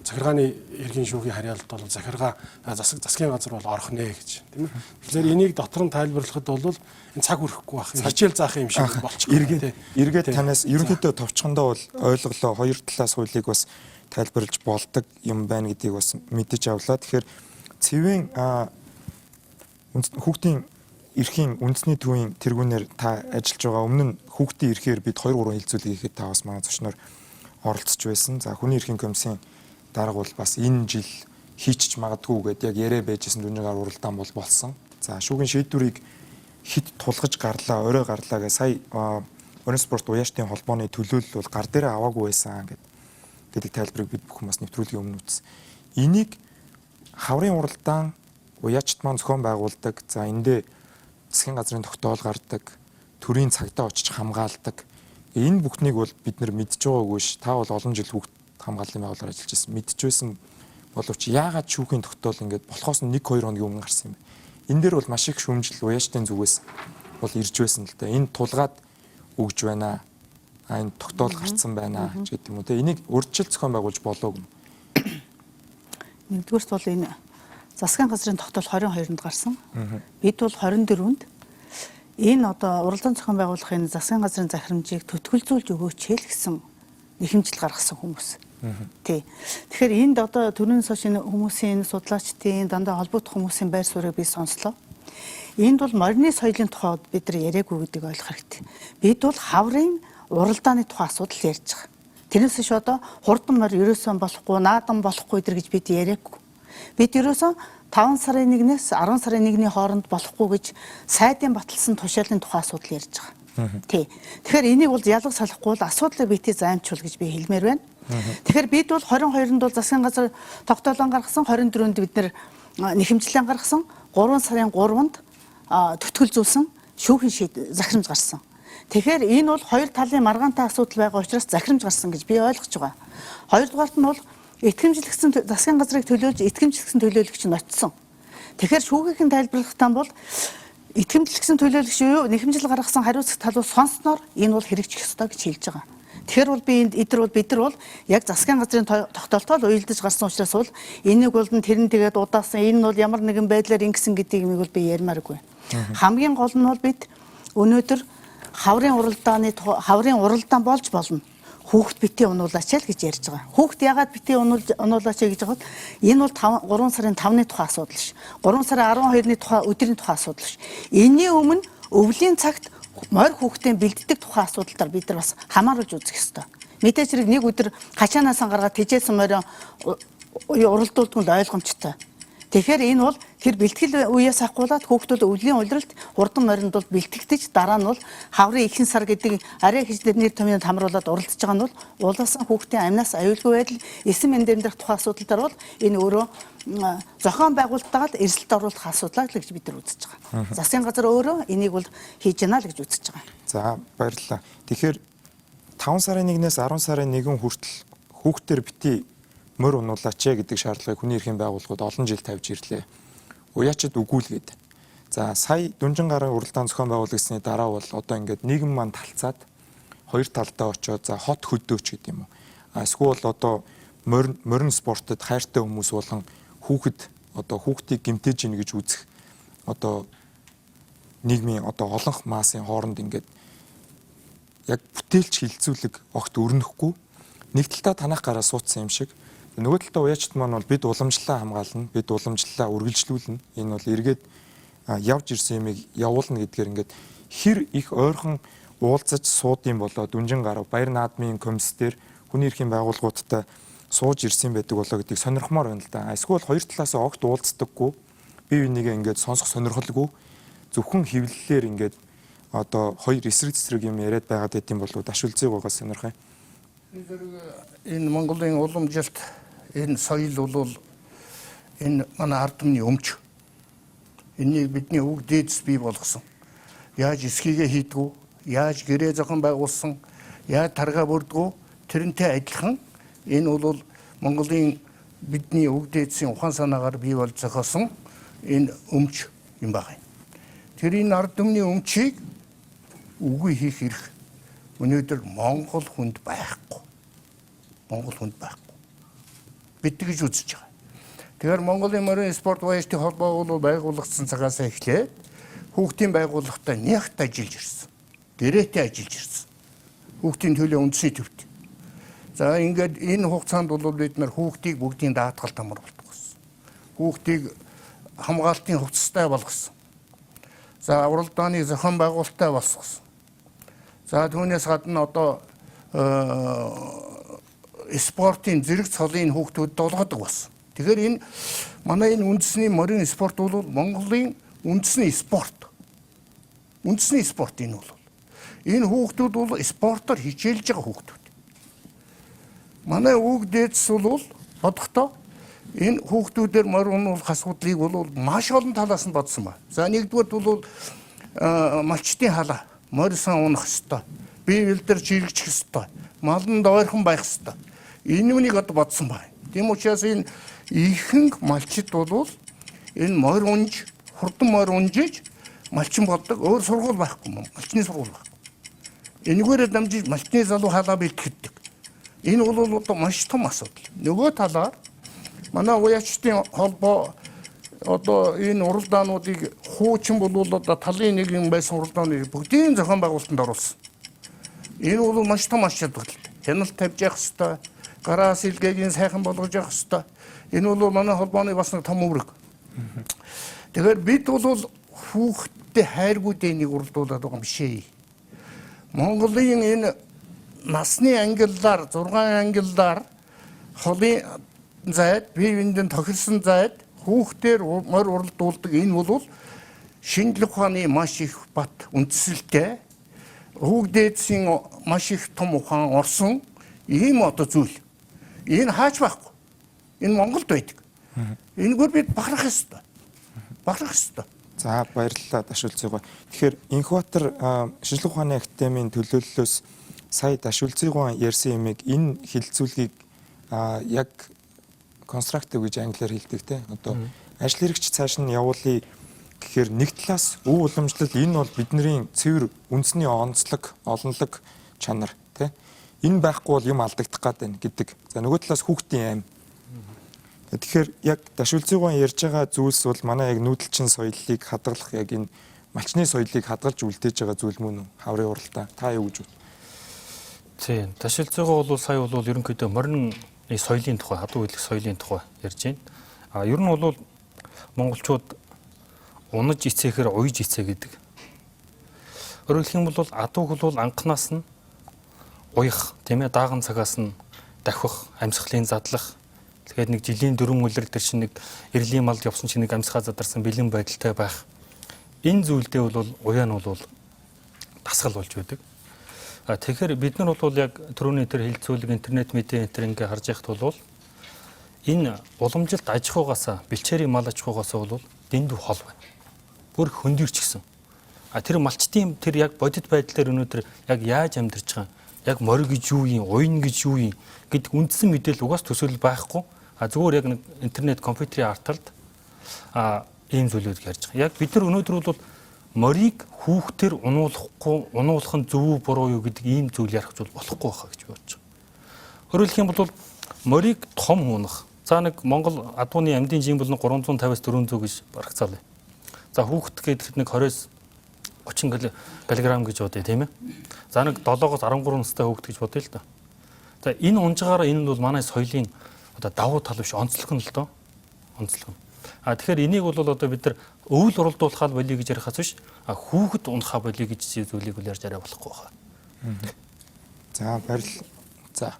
захиргааны хэргийн шүүхийн харьяалт бол захиргаа засгийн газар бол орох нэ гэж, тийм ээ. Тэгэхээр энийг дотор нь тайлбарлахад бол энэ цаг хүрэхгүй байх, хичээл заах юм шиг болчих. Эргээд танаас ерөнхийдөө товчхондоо бол ойлголоо, хоёр талаас хуулийг бас тайлбарлаж болдог юм байна гэдгийг бас мэдэж авлаа. Тэгэхээр цэвэн хүүхдийн эрхийн үндэсний төвийн тэргүүнээр та ажиллаж байгаа. Өмнө нь хүүхдийн эрхээр бид 2-3 хилцүүлэг хийхэд та бас манай зочноор оролцож байсан. За, хүний эрхийн комиссийн дарга бол бас энэ жил хийчих магадгүй гэдээ яг яриа байжсэн дүнжингаар уралдаан бол болсон. За, шүүхийн шийдвэрийг хит тулгаж гарлаа, орой гарлаа гэж сая Орон спорт уяаштын холбооны төлөөлөл бол гар дээрээ аваагүй байсан гэдэг тайлбарыг бид бүхэн бас нэвтрүүлгийн өмнө үзсэн. Энийг хаврын уралдаан уяачт маань зохион байгуулдаг. За, эндээ засгийн газрын тогтоол гардаг, төрийн цагдаа очиж хамгаалдаг. Энэ бүхнийг бол бид нар мэдж байгаагүй ш. Та бол олон жил хүүхд хамгааллын байгууллагаар ажиллаж байсан. Мэдж байсан боловч яагаад шүүхийн тогтоол ингээд болохоос нь 1-2 хоногийн өмнө гарсан юм бэ? Энэ дээр бол маш их шүүмжил уяачтын зүгээс бол ирж байсан л да. Энэ тулгаад өгж байна. А энэ тогтоол гарцсан байна ч гэдэг юм уу те. Энийг урьдчил зохион байгуулж болоогүй. Нэгдүгээрт бол энэ засгийн газрын тогтоол 22-нд гарсан. Бид бол 24-нд энэ одоо уралдаан зохион байгуулахын засгийн газрын захирамжийг төтгөлзүүлж өгөөч хэл гэсэн нэхэмжил гаргасан хүмүүс. Тий. Тэгэхээр энд одоо төрийн хойш энэ хүмүүсийн судлаачдын дандаа холбогдох хүмүүсийн байр суурийг би сонслоо. Энд бол морины соёлын тухай бид нар яриаггүй гэдгийг ойлгох хэрэгтэй. Бид бол хаврын уралдааны тухай асуудал ярьж байгаа. Тэрнээс биш одоо хурдан морь ерөөсөн болохгүй, наадам болохгүй гэдэг гэж бид яриаггүй. Бид ерөөсөн 5 сарын 1-ээс 10 сарын 1-ний хооронд болохгүй гэж сайдын баталсан тушаалын тухай асуудал ярьж байгаа. Тий. Тэгэхээр энийг бол ялга салахгүй бол асуудлыг битгий займчуул гэж би хэлмээр байна. Тэгэхээр бид бол 22-нд бол засгийн газар тогтоолон гаргасан, 24-нд бид нэр нэхэмжлэн гаргасан, 3 сарын 3-нд төтгөлзүүлсэн шүүхийн захирамж гарсан. Тэгэхээр энэ бол хоёр талын маргаантай асуудал байгаа учраас захирамж гарсан гэж би ойлгож байгаа. Хоёрдугаарт нь бол итгэмжлэгдсэн засгийн газрыг төлөөлж итгэмжлэгдсэн төлөөлөгч нь очсон. Тэгэхээр шүүхийнхэн тайлбарлахтаа бол итгэмжлэгдсэн төлөөлөгч юу нэхэмжил гаргасан хариуцах талуу сонсноор энэ бол хэрэгжих ёстой гэж хэлж байгаа. Тэгэхээр бол би энд эдэр бол бид нар бол яг засгийн газрын тогтоолтоор уялдаж гарсан учраас бол энийг бол тэр нь тэгээд удаасан энэ нь бол ямар нэгэн байдлаар ингэсэн гэдгийг миг бол би ярмааргүй. Хамгийн гол нь бол бид өнөөдөр хаврын уралдааны хаврын уралдаан болж болно. Хүүхд битгий унуулаач л гэж ярьж байгаа. Хүүхд ягаад битгий унуулаач гэж байгаа бол энэ бол 3 сарын 5-ны тухай асуудал ш. 3 сарын 12-ны тухай өдрийн тухай асуудал ш. Энэний өмнө өвлийн цагт морь хүүхдийн бэлддэг тухай асуудал дээр бид нар бас хамааруулж үзэх ёстой. Мэдээж хэрэг нэг өдөр хачаанаасаа гаргаад тэжээсэн морио уралдуулдаг нь ойлгомжтой. Тэгэхээр энэ бол тэр бэлтгэл үеэс авахгуулаад хүүхдүүд өвлийн улиралд хурдан моринд бол бэлтгэгдэж дараа нь бол хаврын ихэнх сар гэдэг арай хижлэр нэр томьёонд хамруулад уралдаж байгаа нь бол улаасан хүүхдийн амнаас аюулгүй байдал, эсэн мэнд амьдрах тухай асуудал дээр бол энэ өөрөө зохион байгуулалтаагаа л эрсдэлд оруулах асуудал л гэж бид нар үзэж байгаа. Засгийн газар өөрөө энийг бол хийж яана л гэж үзэж байгаа. За, баярлалаа. Тэгэхээр 5 сарын 1-ээс 10 сарын 1 хүртэл хүүхдээр бити морь унуулаач гэдэг шаардлагыг хүний эрхийн байгууллагууд олон жил тавьж ирлээ. Уяачид үгүйлгээд. За сая Дүнжин гарын уралдаан зохион байгуулагдсны дараа бол одоо ингээд нийгэм маань талцаад хоёр талдаа очиод за хот хөдөөч гэдэг юм уу. Эсвэл одоо морин спортод хайртай хүмүүс болон хүүхэд одоо хүүхдийг гэмтээж ийн гэж үзэх одоо нийгмийн одоо олонх массын хооронд ингээд яг бүтээлч хилцүүлэг огт өрнөхгүй нэг талдаа танах гараа суудсан юм шиг нөгөө талдаа уяачд маань бол бид уламжлалаа хамгаална, бид уламжлалаа үргэлжлүүлнэ. Энэ бол эргээд явж ирсэн юмыг явуулна гэдгээр ингээд хэр их ойрхон уулзаж суудын болоо Дүнжин гарав Баяр наадмын комисс дээр хүний эрхийн байгууллагуудтай сууж ирсэн байдаг болоо гэдгийг сонирхмоор байна л да. Эсвэл хоёр талаас огт уулздаггүй, бие бинийгээ ингээд сонсох сонирхолгүй зөвхөн хэвлэлээр ингээд одоо хоёр эсрэг зэсрэг юм яриад байгаад байт юм болоо Дашүүлзыгүйгаас сонирх юм. Энэ Монголын уламжилт, энэ соёл бол энэ манай ард түмний өмч. Энийг бидний өвөг дээдэс бий болгосон. Яаж эсхийгээ хийдгүү, яаж гэрээ зохион байгуулсан, яаж таргаа бүрдгүү тэрнтэй адилхан энэ бол Монголын бидний өвөг дээдсийн ухаан санаагаар бий болж зохиосон энэ өмч юм байна. Тэр энэ ард түмний өмчийг үгүй хийх эрх өнөөдөр Монгол хүнд байхгүй. Монгол хүнд байхгүй. Бид тэгж үзэж байгаа. Тэгэхээр Монголын морин спорт вояжтын холбоо бол байгуулагдсан цагаас эхлээд хүүхдийн байгууллагатай нягт ажиллаж ирсэн. Гэрээтэй ажиллаж ирсэн. Хүүхдийн төлөө үндэсний төвт. За ингээд энэ хугацаанд бол бид нар хүүхдийг бүгдийн даатгал тамар болгосон. Хүүхдийг хамгаалтын хувцастай болгосон. За уралдааны зохион байгуулалттай болгосон. За түүнээс гадна одоо спортын зэрэг цолын хүүхдүүд болгодог болсон. Тэгэхээр энэ манай энэ үндэсний морин спорт бол Монголын үндэсний спорт. Үндэсний спорт энэ бол. Энэ хүүхдүүд бол спортоор хичээлж байгаа хүүхдүүд. Манай өвөг дээдс бол бодохдоо энэ хүүхдүүдээр морь унуулах асуудлыг бол маш олон талаас нь бодсон ба. За нэгдүгээр бол малчдын халаа морь сан унах ёстой. Бие бэлдэр чирэгчих ёстой. Маланд ойрхон байх ёстой. Энэ үнийг одоо бодсон байна. Тийм учраас энэ ихэнх малчид бол энэ морь унж, хурдан морь унжиж малчин болдог. Өөр сургууль байхгүй, малчны сургууль байхгүй. Энэгээрээ дамжиж малчны залуу халаа бэлтгэдэг. Энэ бол одоо маш том асуудал. Нөгөө талаар манай уяачдын холбоо одоо энэ уралдаануудыг хуучин бол одоо талын нэг юм байсан уралдааныг бүгдийн зохион байгуулалтанд оруулсан. Энэ бол маш том ач холбогдолтой. Хяналт тавьж явах ёстой. Гараас илгээгийн сайхан болгож явах ёстой. Энэ бол манай холбооны бас нэг том үүрэг. Тэгэхээр бид бол хүүхдтэй хайргуудын нэг уралдуулаад байгаа юм биш ээ. Монголын энэ насны ангиллаар 6 ангиллаар холын зайд бие биендээ тохирсон зайд хүүхдээр морь уралдуулдаг энэ бол шинжлэх ухааны маш их бат үндсэлтэй хүүг дээдсийн маш их том ухаан орсон ийм одоо зүйл. Энэ хаач байхгүй. Энэ Монголд байдаг. Энэгээр бид бахарх ёстой. Бахарх ёстой. За баярлалаа Дашүүлзыгой. Тэгэхээр Инхбатар шинжлэх ухааны академийн төлөөллөөс сая Дашүүлзыгой ярьсан юмыг энэ хилцүүлгийг яг constructive гэж англиар хэлдэг те. Одоо ажил хэрэгч цааш нь явуулъя гэхээр нэг талаас өв уламжлал энэ бол бидний цэвэр үндэсний онцлог, олонлог чанар те. Энэ байхгүй бол юм алдагдах гад байна гэдэг. За нөгөө талаас хүүхдийн аим. Тэгэхээр яг Дашүүлзыгой ярьж байгаа зүйлс бол манай яг нүүдэлчин соёлыг хадгалах яг энэ малчны соёлыг хадгалж үлдээж байгаа зүйл мөн үү? Хаврын уралдаан. Та юу гэж бодно? Тийм. Дашүүлзыгой бол сая бол ерөнхийдөө морин соёлын тухай, хадуу хэлэх соёлын тухай ярьж байна. А ер нь бол монголчууд унаж ицээхээр уяж ицээ гэдэг. Өөрөөр хэлэх юм бол адууг бол анхнаас нь уях, тийм ээ, дааган цагаас нь давхих, амьсгалын задлах. Тэгээд нэг жилийн 4 үлрэл төр чинь нэг эрлийн малд явсан чинь нэг амьсгаа задарсан бэлэн байдалтай байх. Энэ зүйлдээ бол уяа нь бол дасгал болж байдаг. А тэгэхээр бид нар бол яг түрүүний тэр хилцүүлэг интернет мэдээ энэ төр ингээ харж яхад бол энэ уламжилт аж ахуйгаас бэлчээрийн мал аж ахуйгаас бол дэндүү хол байна. Бүр хөндөрч гисэн. А тэр малчдын тэр яг бодит байдал дээр өнөөдөр яг яаж амьдарч байгаа, яг морь гэж юу юм, уян гэж юу юм гэдэг үндсэн мэдээлэл угаас төсөөлөл байхгүй. А зүгээр яг нэг интернет компьютерийн арталд а Ийм зүйлүүд ярьж байгаа. Яг бид нар өнөөдөр бол морийг хүүхдээр унуулахгүй, унуулах нь зөв үү буруу юу гэдэг ийм зүйл ярих зүйл болохгүй байхаа гэж бодож байгаа. Өөрөөр хэлэх юм бол морийг том хүнэх. За нэг Монгол адууны амьдын жин бол 350-аас 400 гэж барагцаалаа. За хүүхэд гэхэд нэг 20-с 30 кг гэж бодъё, тийм ээ. За нэг 7-оос 13 настай хүүхэд гэж бодъё л доо. За энэ унжгаараа энэ нь бол манай соёлын одоо давуу тал биш, онцлог нь л доо. Онцлог нь. А тэгэхээр энийг бол одоо бид нар өвөл уралдуулахаа болиё гэж ярихаас биш, хүүхэд унахаа болиё гэж зүйлийг үл ярьж арай болохгүй байна. За баярлалаа. За.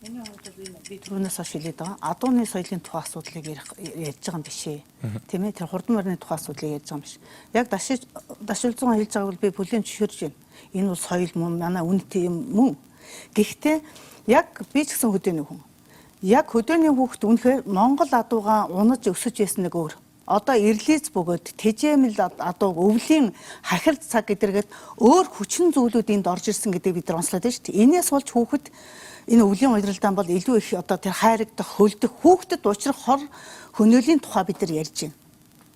Миний хувьд бол би түрүүнээс хойш хэлээд байгаа. Адууны соёлын тухай асуудлыг ярьж байгаа юм биш ээ. Тийм ээ, тэр хурдан морины тухай асуудлыг ярьж байгаа юм биш. Яг Дашилзуун хэлж байгааг бол би бүлээн зөвшөөрж байна. Энэ бол соёл мөн, манай үнэтэй юм мөн. Гэхдээ яг би ч гэсэн хөдөөний хүн. Яг хөдөөний хүүхэд үнэхээр Монгол адуугаа унаж өсөж байсан нэг өөр. Одоо эрлиз бөгөөд тэжээмэл адууг өвлийн хахир цаг гэдэргээд өөр хүчин зүйлүүд энд орж ирсэн гэдгийг бид нар онцлоод байна шүү дээ. Энээс болж хүүхэд энэ өвлийн удиралдаан бол илүү их одоо тэр хайрагдах, хөлдөх, хүүхдэд учрах хор хөнөөлийн тухай бид нар ярьж байна.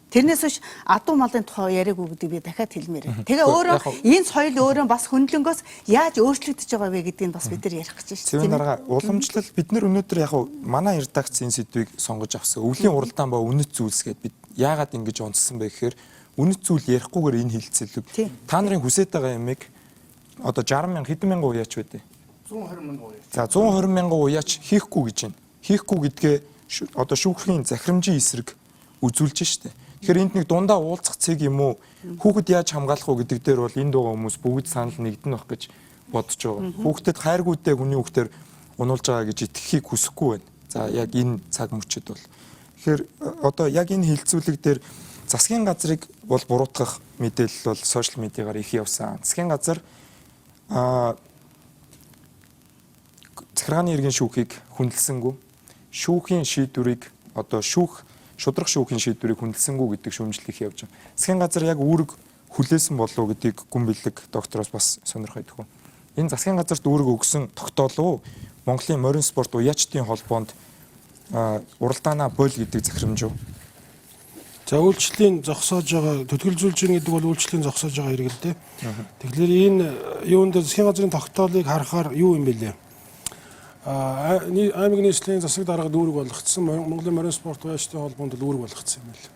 Тэрнээс биш адуу малын тухай яриаггүй гэдгийг би дахиад хэлмээр байна. Тэгээ өөрөө энэ соёл өөрөө бас хөндлөнгөөс яаж өөрчлөгдөж байгаа вэ гэдгийг бас бид нар ярих гэж байна шүү дээ. Дарга уламжлал бид нар өнөөдөр яг манай редакц энэ сэдвийг сонгож авсан. Өвлийн уралдаан ба үнэт зүйлс гэдээ бид яагаад ингэж онцлсон бэ гэхээр үнэт зүйл ярихгүйгээр энэ хилцэлэг та нарын хүсэж байгаа юмыг одоо 60 мянга хэдэн мянган уяач байдیں۔ 120 мянган уяач. За 120 мянган уяач хийхгүй гэж байна. Хийхгүй гэдгээ одоо шүүхийн захирамжийн эсрэг үзүүлж штэ. Тэгэхээр энд нэг дундаа уулзах цэг юм уу, хүүхэд яаж хамгаалах уу гэдэг дээр бол энд байгаа хүмүүс бүгд санал нэгдэн байх гэж бодож байгаа. Хүүхдэд хайргүйдээ хүний хүүхдээр унуулж байгаа гэж итгэхийг хүсэхгүй байна. За яг энэ цаг мөчид бол. Тэгэхээр одоо яг энэ хилцүүлэг дээр засгийн газрыг бол буруутгах мэдээлэл бол сошиал медиагаар их явсан. Засгийн газар захиргааны иргэн шүүхийг хүндэлсэнгүй, шүүхийн шийдвэрийг одоо шүүх шудрах шүүхийн шийдвэрийг хүндэлсэнгүй гэдэг шүүмжлэл их явж байгаа. Засгийн газар яг үүрэг хүлээсэн болов уу гэдгийг гүн бэлэг доктороос бас сонирхох идэх. Энэ засгийн газарт үүрэг өгсөн тогтоол уу? Монголын морин спорт уяачдын холбоонд уралдаанаа боль гэдэг захирамж уу? За үйлчлэлийн зогсоож байгаа төтгөлзүүлж гин гэдэг бол үйлчлэлийн зогсоож байгаа хэрэг л дээ. Тэгэхээр энэ юунд засгийн газрын тогтоолыг харахаар юу юм бэлээ? Аймаг нийслэлийн засаг даргад үүрэг болгоцсон, Монголын морин спорт уяачдын холбоонд бол үүрэг болгоцсон юм байна.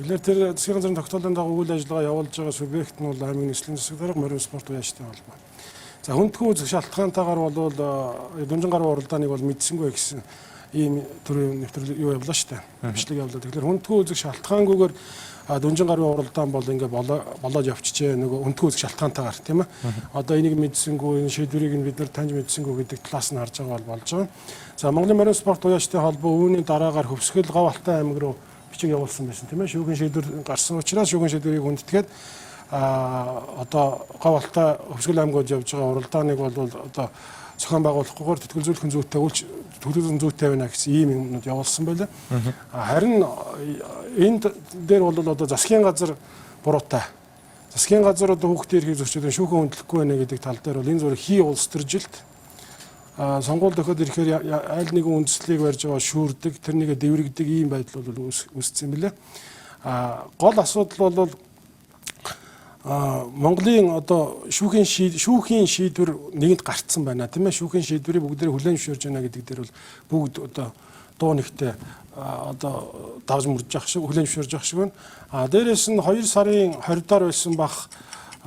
Тэгэхээр тэр засгийн газрын тогтоолын дагуу үйл ажиллагаа явуулж байгаа субъект нь бол аймаг нийслэлийн засаг дарга, морин спорт уяачдын холбоо. За хүндхүү үзэх шалтгаантайгаар бол дунжин гаруй уралдааныг бол мэдсэнгүй гэсэн ийм төрлийн нэвтрүүлэг юу явлаа шүү дээ. Бичлэг явлаа. Тэгэхээр хүндхүү үзэх шалтгаангүйгээр дунжин гаруй уралдаан бол ингээ болоод явчихжээ. Нөгөө хүндхүү үзэх шалтгаантайгаар тийм ээ. Одоо энийг мэдсэнгүй, энэ шийдвэрийг нь бид нар таньж мэдсэнгүй гэдэг талаас нь харж байгаа бол болж байгаа. За Монголын морин спорт уяачдын холбоо үүний дараагаар Хөвсгөл Гав Алтай аймаг руу бичиг явуулсан байсан тийм ээ. Шүүхийн шийдвэр гарсан учраас шүүхийн шийдвэрийг хүндэтгээд одоо Гав Алтай Хөвсгөл аймагуд явж байгаа уралдааныг бол одоо зохион байгуулахгүйгээр тэтгэлзүүлэх зүйтэй үйлч төлөвлөсөн зүйтэй байна гэсэн ийм юмнууд явуулсан байлаа. Харин энд дээр бол одоо засгийн газар буруутай. Засгийн газар одоо хүүхдийн эрхийг зөрчиж шүүхэн хүндлэхгүй байна гэдэг тал дээр бол энэ зураг хий улс төржилт сонгуул дохиод ирэхээр аль нэгэн үндслийг барьж байгаа шүүрдэг, тэр нэгэ дэврэгдэг ийм байдал бол үүссэн юм билээ. Гол асуудал бол Монголын одоо шүүхийн шийдвэр нэгэнд гарцсан байна тийм ээ. Шүүхийн шийдвэрийг бүгдээрээ хүлээн зөвшөөрж байна гэдэг дээр бол бүгд одоо дуу нэгтээ одоо давж мөрж явах шиг хүлээн зөвшөөрж явах шиг байна. А дээрээс нь 2 сарын 20-даар байсан бах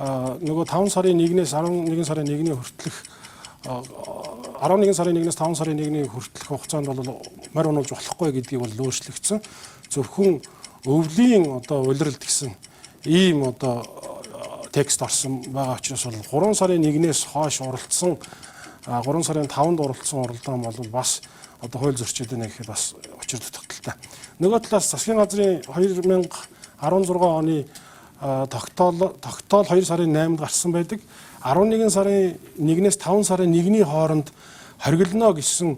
нөгөө 5 сарын 1-ээс 11 сарын 1-ний хүртэлх 11 сарын 1-ээс 5 сарын 1-ний хүртэлх хугацаанд бол морь унуулж болохгүй гэдгийг бол өөрчлөгдсөн. Зөвхөн өвлийн одоо улиралд гэсэн ийм одоо текст орсон байгаа учраас бол 3 сарын 1-ээс хойш уралдсан 3 сарын 5-нд уралдсан уралдаан бол бас одоо хууль зөрчилдөг нэ гэхэд бас учир дутагдaltaй. Нөгөө талаас засгийн газрын 2016 оны тогтоол 2 сарын 8-нд гарсан байдаг. 11 сарын 1-ээс 5 сарын 1-ний хооронд хоригдолно гэсэн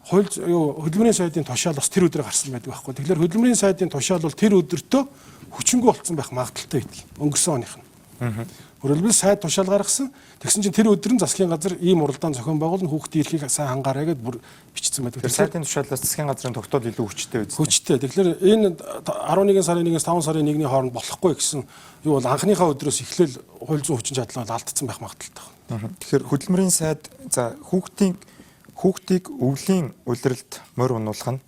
хууль хөдөлмөрийн сайдын тушаал бас тэр өдөр гарсан байдаг байхгүй. Тэгэхээр хөдөлмөрийн сайдын тушаал бол тэр өдөртөө хүчингүй болцсон байх магадлалтай байдаг. Өнгөрсөн оных нь. Өөрөлдвөл сайд тушаал гаргасан. Тэгсэн чинь тэр өдөр нь засгийн газар ийм уралдаан зохион байгуулна, хүүхдийн эрхийг сайн хангаарай гэдээ бүр бичсэн байдаг. Тэр сайдын тушаалаас засгийн газрын тогтоол илүү хүчтэй үз. Хүчтэй. Тэгэхээр энэ 11 сарын 1-ээс 5 сарын 1-ний хооронд болохгүй гэсэн юу бол анхныхаа өдрөөс эхлээл хууль зүйн хүчин чадал бол алдсан байх магадлалтай. Тэгэхээр хөдөлмөрийн сайд за хүүхдийг өвлийн улиралд морь унуулах нь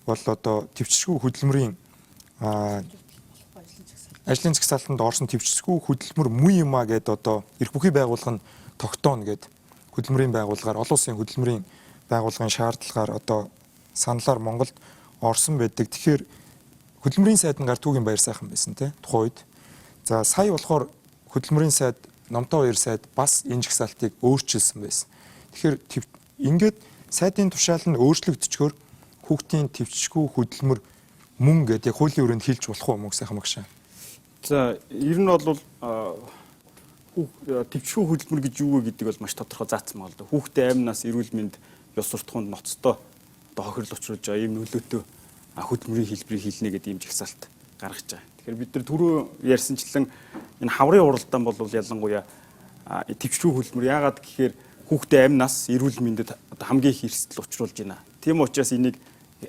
бол одоо төвчшгүй хөдөлмөрийн ажлын жагсаалтанд орсон төвчсгүй хөдөлмөр муу юм а гэд одоо эрх бүхий байгууллага нь тогтооно гэд хөдөлмөрийн байгууллагаар олон улсын хөдөлмөрийн байгууллагын шаардлагаар одоо саналаар Монголд орсон байдаг. Тэгэхээр хөдөлмөрийн сайд нь Гартүгийн баяр сайхан байсан тий тухайн үед. За сая болохоор хөдөлмөрийн сайд Номтой хоёр сайд бас энэ жагсаалтыг өөрчилсөн байсан. Тэгэхээр ингээд сайдын тушаал нь өөрчлөгдчихөөр хүүхдийн төвчшгүй хөдөлмөр мөн гэд яг хуулийн өрөөнд хэлж болох уу мөн сайхан багшаа? За ер нь бол төвчшгүй хөдөлмөр гэж юу вэ гэдэг бол маш тодорхой заасан байгаа л да. Хүүхдээ амь нас эрүүл мэнд ёс суртахуунд ноцтой одоо хохирол учруулж байгаа ийм нөлөөтэй хөдөлмөрийн хэлбэрийг хийлнэ гэдэг ийм жагсаалт гаргаж байгаа. Тэгэхээр бид нар түрүү ярьсанчлан энэ хаврын уралдаан бол ялангуяа төвчшгүй хөдөлмөр яагаад гэхээр хүүхдээ амь нас эрүүл мэндэд одоо хамгийн их эрсдэл учруулж байна. Тийм учраас энийг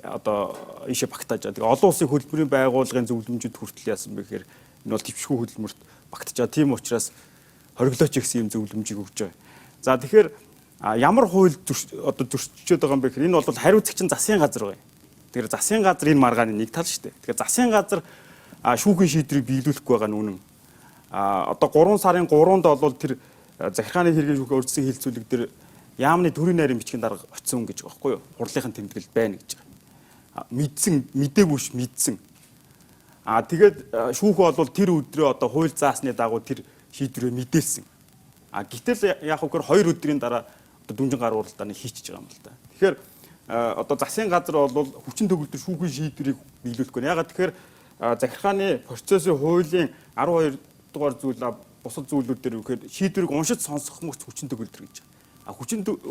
одоо ийшээ багтааж байгаа. Тэгээ олон улсын хөдөлмөрийн байгууллагын зөвлөмжөд хүртэл яасан бэ гэхээр энэ бол төвчшгүй хөдөлмөрт багтаж байгаа. Тийм учраас хориглооч гэсэн юм зөвлөмжийг өгч байгаа. За тэгэхээр ямар хууль одоо зөрчилчөөд байгаа юм бэ гэхээр энэ бол хариуцагч нь засгийн газар байгаа. Тэгэхээр засгийн газар энэ маргааны нэг тал шүү дээ. Тэгэхээр засгийн газар шүүхийн шийдвэрийг биелүүлэхгүй байгаа нь үнэн. Одоо 3 сарын 3-нд бол тэр захиргааны хэргийн шүүхийн урьдчилан хилцүүлэг дээр яамны төрийн найрын бичгийн дарга очсон гэж байгаа байхгүй юу? Хурлынхын тэмдэглэл байна гэж байгаа. Мэдсэн, мдээгүй ш мэдсэн. Тэгээд шүүх бол тэр өдрөө одоо хууль заасны дагуу тэр шийдвэрээ мэдээлсэн. Гэтэл яг үгээр 2 өдрийн дараа одоо дүнжин гар уралдааныг хийчихэж байгаа юм л да. Тэгэхээр одоо засгийн газар бол хүчин төгөлдөр шүүхийн шийдвэрийг биелүүлэхгүй. Ягаад тэгэхээр захиргааны процессын хуулийн 12 дугаар зүйл бусад зүйлүүд дээр үгээр шийдвэрийг уншиж сонсох мөч хүчин төгөлдөр гэж байгаа.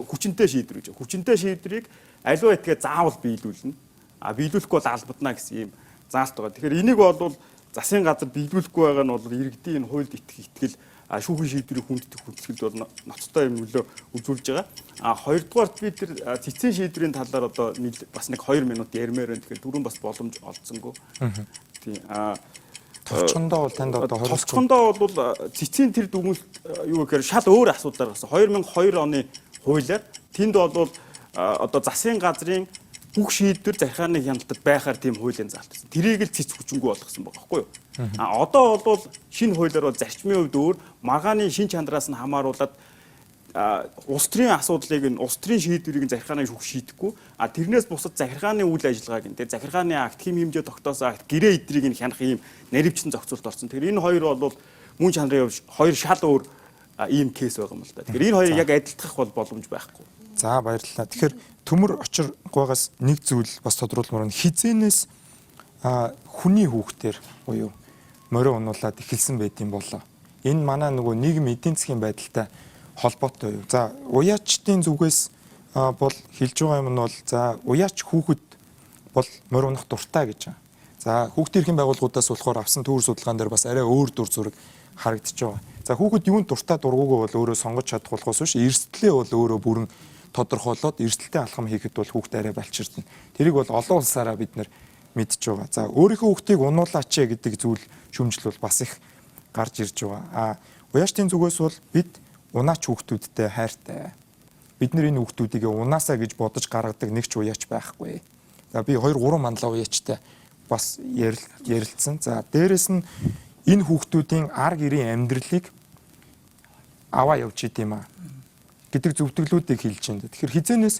Хүчинтэй шийдвэр гэж. Хүчинтэй шийдвэрийг аливаа этгээ заавал биелүүлнэ. Биелүүлэхгүй бол албадна гэсэн ийм заалт байгаа. Тэгэхээр энийг бол засгийн газар биелүүлэхгүй байгаа нь бол иргэдийн энэ хуульд итгэх итгэл шүүхийн шийдвэрийг хүндэтгэх хүндэтгэл бол ноцтой юм нөлөө үзүүлж байгаа. Хоёрдугаарт би тэр цэцэн шийдвэрийн талаар одоо бас нэг 2 минут ярмаар байна. Тэгэхээр түрүүн бас боломж олдсонгүй. Тийм. Товчхондоо бол танд одоо товчхондоо бол цэцэн тэр дүгнэлт юу гэхээр шал өөр асуудлаар гарсан. 2002 оны хуулиар тэнд бол одоо засгийн газрын бүх шийдвэр захиргааны хяналтад байхаар тийм хуулийн заалт байсан. Тэрийг л цэц хүчингү болгосон байгаа байхгүй юу? Одоо бол шинэ хуулиар бол зарчмын хувьд өөр маргааны шин чандраас нь хамааруулаад улс төрийн асуудлыг нь улс төрийн шийдвэрийг нь захиргааны шүүх шийдэхгүй. Тэрнээс бусад захиргааны үйл ажиллагааг нь захиргааны акт, хэм хэмжээ тогтоосон акт, гэрээ эдрийг нь хянах ийм наривчлан зохицуулалт орсон. Тэгэхээр энэ хоёр бол мөн чанарын хувьд хоёр шал өөр ийм кейс байгаа юм л да. Тэгэхээр энэ хоёрыг яг адилтгах бол боломж байхгүй. За баярлалаа. Тэгэхээр төмөр очир гуйгаас нэг зүйл бас тодруулмаар байна. Хизэнээс хүний хүүхдээр буюу морио унуулаад эхэлсэн байт юм болоо. Энэ манай нөгөө нийгэм эдийн засгийн байдалтай холбоотой юу? За уяачдын зүгээс бол хэлж байгаа юм нь бол за уяач хүүхэд бол морь унах дуртай гэж байгаа. За хүүхдийн эрхийн байгууллагуудаас болохоор авсан төвөр судалгаан дээр бас арай өөр дүр зураг харагдаж байгаа. За хүүхэд юунд дуртай дургүйгээ бол өөрөө сонгож чадах болохоос биш эрсдлээ бол өөрөө бүрэн тодорхойлоод эрсдэлтэй алхам хийхэд бол хүүхд арай балчирдна. Тэрийг бол олон улсаараа бид нэр мэдж байгаа. За өөрийнхөө хүүхдийг унуулаач гэдэг зүйл шүүмжил бол бас их гарч ирж байгаа. Уяачдын зүгээс бол бид унаач хүүхдүүдтэй хайртай. Бид нар энэ хүүхдүүдийг унаасаа гэж бодож гаргадаг нэг ч уяач байхгүй. За би 2 3 манлаа уяачтай бас ярилцсан. За дээрэс нь энэ хүүхдүүдийн ар гэрийн амьдралыг аваа явж идэм аа гэдэг зөвтгөлүүдийг хэлж байна. Тэгэхээр хизэнээс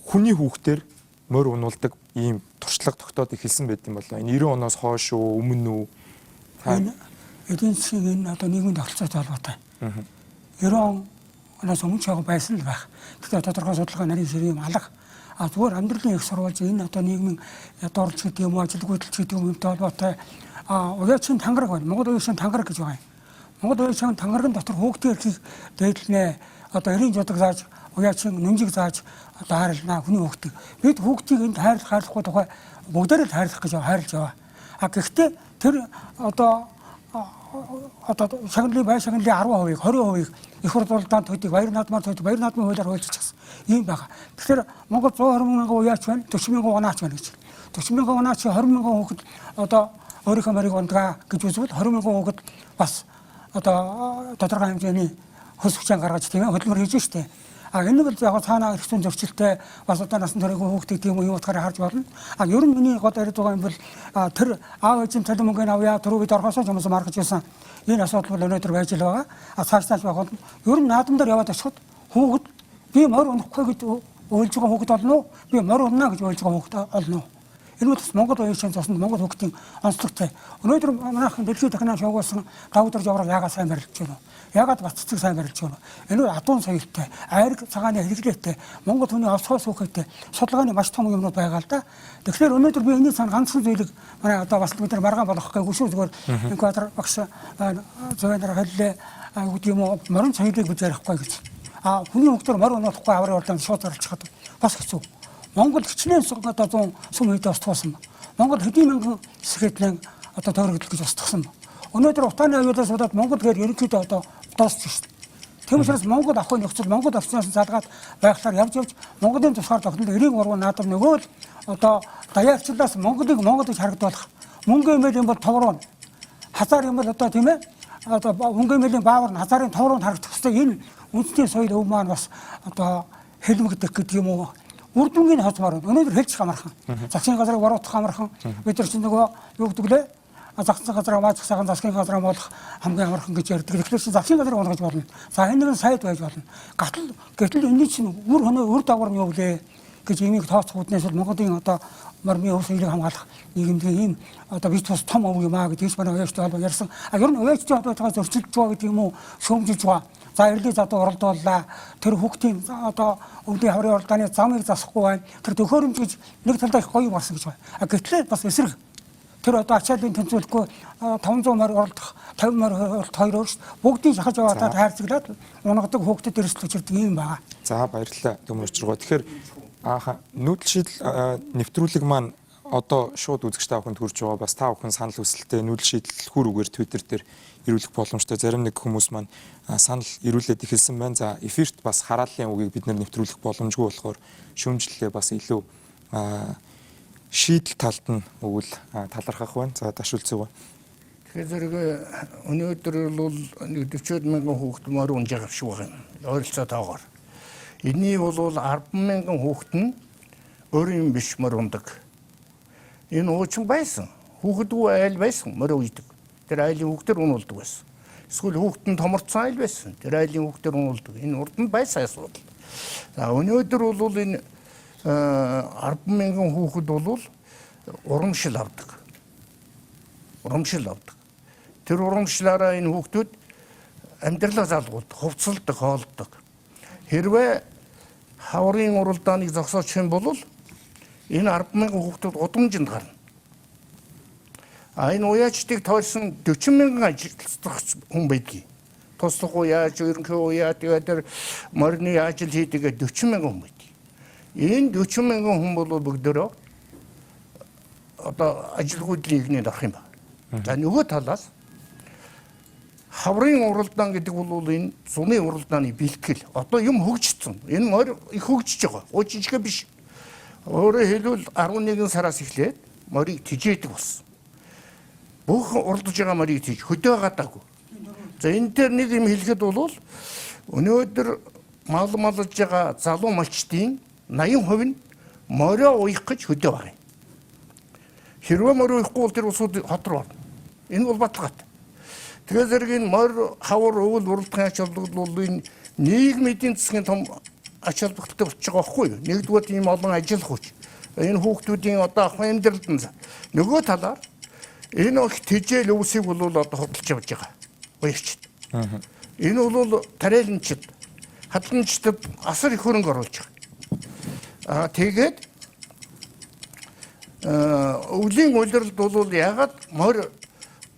хүний хүүхдээр морь унуулдаг ийм туршлага тогтоод эхэлсэн байт юм болоо. Энэ 90 оноос хойш уу, өмнө үү? Энэ эдийн засгийн энэ одоо нийгмийн тогтолцоотой холбоотой. 90 оноос өмнө ч яг байсан л байх. Тэгэхээр тодорхой судалгаа нарийн ширийн юм алга. А зүгээр амьдралын их сурвалж энэ одоо нийгмийн ядуурлч гэдэг юм уу, ажилгүйдэлч гэдэг юм юмтай холбоотой. А уяачин тангараг байна. Монгол уяачин тангараг гэж байгаа юм. Монгол уяачин тангарагын дотор хүүхдийн эрхийг дээдлэнэ. Одоо эрийн жудаг зааж, уяачин нүнжиг зааж одоо хайрлана хүний хүүхдийг. Бид хүүхдийг энд хайрлах хайрлахгүй тухай бүгдээрээ л хайрлах гэж хайрлаж яваа. А гэхдээ тэр одоо одоо шагналын бай шагналын 10%-ийг, 20%-ийг их хурлын төдийг баяр наадмаар төдийг баяр наадмын хуулиар хуульчилчихсан ийм байгаа. Тэгэхээр Монгол 120 мянган уяач байна, 40 мянган унаач байна гэж. 40 мянган унаач 20 мянган хүүхэд одоо өөрийнхөө морийг ундгаа гэж үзвэл 20 мянган хүүхэд бас одоо тодорхой хэмжээний хөлс хүчээ гаргаж, тийм ээ, хөдөлмөр хийж штэ. А энэ бол яг цаанаа эрх зүйн зөрчилтэй, бас одоо насан туршийн хүүхдийг тийм юм утгаараа харж болно. А ер нь миний гол яриад байгаа юм бол тэр аав ээжийн цалин мөнгөний авъя, түрүү бид орхосоо ч хүмүүс маргаж байсан. Энэ асуудал бол өнөөдөр байж л байгаа. А цаашдаа ч байх болно. Ер нь наадам дээр яваад очиход хүүхэд би морь унахгүй гэж уйлж байгаа хүүхэд олно уу? Би морь унна гэж уйлж байгаа хүүхэд олно уу? Энэ бол бас Монгол оюучийн цосонд Монгол хүүхдийн онцлогтой. Өнөөдөр манайхан дэлхийд дахинаа шуугуулсан давдар жавраг яагаад сайн барилж байна вэ? Яагаад Бат цэцэг сайн барилж байна вэ? Энэ бол адуун соёлтой, айраг цагааны хэрэглээтэй, Монгол хүний овсгоо сүүхээтэй, судалгааны маш том юмнууд байгаа л да. Тэгэхээр өнөөдөр би энэний цаана ганцхан зүйлийг манай одоо бас бид нар маргаан болгох гээгүй шүү, зүгээр инкватор багш зүйн нар хэллээ гэдэг юм уу, морин соёлыг бид ярихгүй гэж. А хүний хүүхдээр морь унуулахгүй аврын уралдаанд шууд зарлчихад бас хэцүү. Монгол хичнээн одоо 100 сүм үед устгуулсан. Монгол хэдийн мянган сэхэтлэн одоо тойрогдол гэж устгасан. Өнөөдөр утааны аюулаас болоод Монгол гэр ерөнхийдөө одоо дууссан шүү дээ. Тийм учраас Монгол авахын нөхцөл Монгол орчноос залгаад байхлаар явж явж Монголын тусгаар тогтнол 93 наадам нөгөө л одоо даяарчлаас Монголыг Монгол гэж харагдуулах. Мөнгө имэл юм бол товруу. Хазаар юм бол одоо, тийм ээ, одоо мөнгө имэлийн баавар нь хазаарын товруу харагдах хэрэгтэй. Энэ үндэсний соёл өв маань бас одоо хэлмэгдэх гэдэг юм уу, үр дүнгийн хоцмоор байна. Өнөөдөр хэлчих амархан. Засгийн газрыг буруутгах амархан. Бид нар чинь нөгөө юу гэдэг лээ? Засгийн газраа мааж сайхан засгийн газраа болох хамгийн амархан гэж ярьдаг. Тэгэхээр чинь засгийн газрыг унгаж болно. За, энэ нэгэн сайд байж болно. Гатал гэтэл энэний чинь үр хөнөө, үр дагавар нь юу вэ гэж имийг тооцох үүднээс бол Монголын одоо морины өв соёлыг хамгаалах нийгэмдгийн ийм одоо би тус том өв юм аа гэдгийг манай уяачтай холбоо ярьсан. А ер нь уяачтай холбоотойгоо зөрчилж байгаа гэдэг юм уу, шүүмжилж байгаа. За, эрлийн задуу уралдууллаа. Тэр хүүхдийн одоо өвлийн хаврын уралдааны замыг засахгүй байна. Тэр төхөөрөмж гэж нэг талдаа их гоё болсон гэж байна. А гэтэл бас эсрэг тэр одоо ачааллын тэнцвүүлэхгүй 500 морь уралдах, 50 морь уралдах хоёр өөр шүү. Бүгдийг шахаж яваадаад хайрцаглаад унагадаг, хүүхдэд эрсдэл учирдаг юм байгаа. За, баярлалаа, Төмөр өчргөө. Тэгэхээр ааха нүүдэл шийдэл нэвтрүүлэг маань одоо шууд үзэгч та бүхэнд хүрж байгаа. Бас та бүхэн санал хүсэлтээ нүүдэл шийдэл хүр үгээр Twitter дээр ирүүлэх боломжтой. Зарим нэг хүмүүс маань санал ирүүлээд эхэлсэн байна. За, эфирт бас харааллын үгийг бид нар нэвтрүүлэх боломжгүй болохоор шүүмжлэлээ бас илүү шийдэл талд нь өгвөл талархах байна. За, ташуулцгаа. Тэгэхээр зэрэг өнөөдөр бол нэг 40 мянган хүүхэд морь унж байгаа шиг байна. Ойролцоо тоогоор. Энэний бол 10 мянган хүүхэд нь өөр юм биш, морь ундаг. Энэ уучин байсан. Хүүхэдгүй айл байсан, морь уйдаг. Тэр айлын хүүхдэр унуулдаг байсан. Эсвэл хүүхэд нь томорцсон айл байсан. Тэр айлын хүүхдэр унуулдаг. Энэ урд нь байсан асуудал. За, өнөөдөр бол энэ 10 мянган хүүхэд бол урамшил авдаг. Урамшил авдаг. Тэр урамшлаараа энэ хүүхдүүд амьдралаа залгуулдаг, хувцалдаг, хоолддог. Хэрвээ хаврын уралдааныг зогсоочих юм бол энэ 10 мянган хүүхдүүд гудамжинд гарна. А энэ уяачдыг тойлсон 40 мянган ажилтгах хүн байдгийг. Туслах уяач, ерөнхий уяа, тэгээд тэр морины ажил хийдэг 40 мянган хүн байдгийг. Энэ 40 мянган хүн бол бүгдөө одоо ажилгүйдлийн игнэнд орох юм байна. За, нөгөө талаас хаврын уралдаан гэдэг бол энэ зуны уралдааны бэлтгэл. Одоо юм хөгжсөн. Энэ морь их хөгжиж байгаа. Жижиг биш. Өөрөөр хэлбэл 11 сараас эхлээд морийг тижээдэг болсон. Бүх уралдаж байгаа морийг тиж хөдөө гадаагүй. За, энэ дээр нэг юм хэлэхэд бол өнөөдөр мал малж байгаа залуу малчдын 80% нь морио уях гэж хөдөө байгаа юм. Хэрвээ морио уяхгүй бол тэр улсууд хот руу орно. Энэ бол баталгаатай. Тэгэхээр зэрэг энэ морь хавар өвөл уралдахын ач холбогдол бол энэ нийгмийн эдийн засгийн том ач холбогдолтой болчихж байгаа байхгүй юу? Нэгдүгээр ийм олон ажил хүч. Энэ хүүхдүүдийн одоо авах амьдралд нь нөгөө талаар энэ их тижээл өвсийг бол одоо худалж явж байгаа. Уягчд. Энэ бол тариаланчид, хадгаламжчдад асар их хөрөнгө оруулж байгаа. Аа, тэгээд өвлийн улиралд бол ягаад морь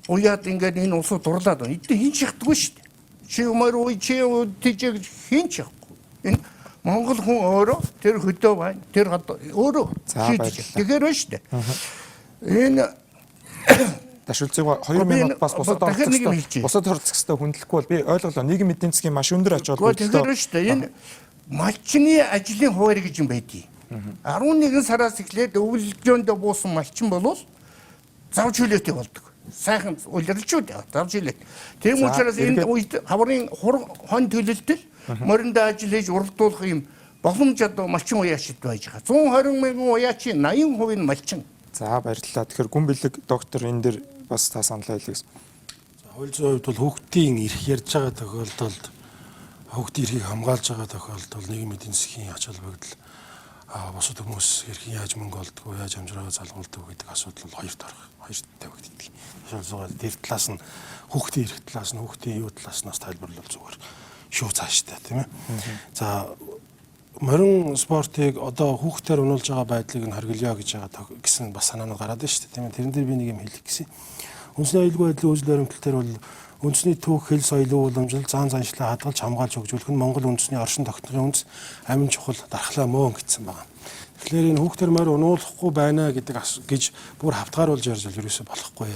уяад ингээд энэ улсууд дурлаад байна. Эдгээр хин ч яхдаггүй шүү дээ. Чи морь уй, чи тижээ гэж хин ч яхгүй. Энэ Монгол хүн өөрөө тэр хөдөө байна. Тэр өөрөө шийдэж. Тэгэхээр байна шүү дээ. Энэ Дашуулцыг 2 минут бас бусад оролцогчдод бусад оролцогчдод хүндлэхгүй бол би ойлголоо. Нийгэм эдийн засгийн маш өндөр ач холбогдолтой. Тэгэхээр шүү дээ энэ малчны ажлын хуваарь гэж юм байдгийг. 11 сараас эхлээд өвлжөөндөө буусан малчин болвол зав чөлөөтэй болдог. Сайхан улирлчүүд зав чөлөөт. Тийм учраас энэ үед хаврын хон төлөлтөл мориндоо ажил хийж уралдуулах юм боломж одоо малчин уяачд байж байгаа. 120 мянган уяачийн 80% нь малчин. За баярлалаа. Тэгэхээр гүн бэлэг доктор энэ дэр бас та саналаа хэлье гэсэн. За хууль зүйн хувьд бол хүүхдийн эрх ярьж байгаа тохиолдолд хүүхдийн эрхийг хамгаалж байгаа тохиолдолд нийгмийн эдийн засгийн ач холбогдол бусад хүмүүс эрхэн яаж мөнгө олдгоо, яаж амжиргаа залгуулдаг гэдэг асуудал бол хоёрт орох, хоёрт тавигддаг. Зүгээр тэр талаас нь хүүхдийн эрх талаас нь хүүхдийн юу талаас нь бас тайлбарлавал зүгээр шүү цааштай тийм ээ. За морин спортыг одоо хүүхдээр унуулж байгаа байдлыг нь хоригдъё гэж байгаа гэсэн бас санаанууд гараад байна шүү дээ тийм ээ. Тэрэн дээр би нэг юм хэлэх гэсэн. Үндэсний аюулгүй байдлын үйлдэл баримтлал дээр бол үндэсний түүх, хэл, соёлын уламжлал, зан заншлаа хадгалж хамгаалж хөгжүүлэх нь Монгол үндэсний оршин тогтнохын үндэс амин чухал дархлаа мөн гэсэн байна. Тэгэхээр энэ хүүхдээр морь унуулахгүй байна гэдэг гэж бүр хавтгааруулж ярьж бол ерөөсөө болохгүй.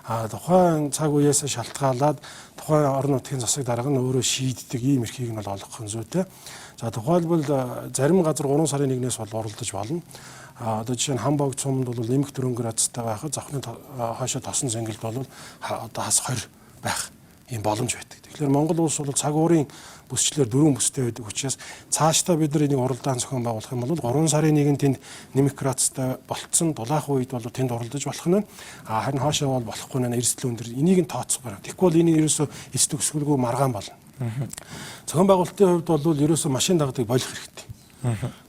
А тухайн цаг үеэс шалтгаалаад тухайн орон нутгийн засаг дарга нь өөрөө шийддэг ийм эрхийг нь бол олгох нь зүйтэй. За тухайлбал зарим газар 3 сарын 1-ээс бол уралдаж болно. А одоо жишээ нь Хамбог цуманд бол нэмэх 4 градустай байхад завхны хойшоо тосон зэнгэлд бол одоо хас 20 байх ийм боломж байдаг. Тэгэхээр Монгол улс бол цаг уурын бүсчлэр дөрвөн бүстэй байдаг учраас цаашдаа бид нар энийг уралдаан зохион байгуулах юм бол 3 сарын 1-нд тэнд нэмэх градустай болцсон дулаахан үед бол тэнд уралдаж болох нь. А харин хоошоо бол болохгүй нэ эрсдэл өндөр. Энийг нь тооцох байна. Тэгэхгүй бол энийг ерөөсөө эц төгсгөлгүй маргаан болно. Зохион байгуулалтын хувьд бол ерөөсөө машин дагдаг болох хэрэгтэй.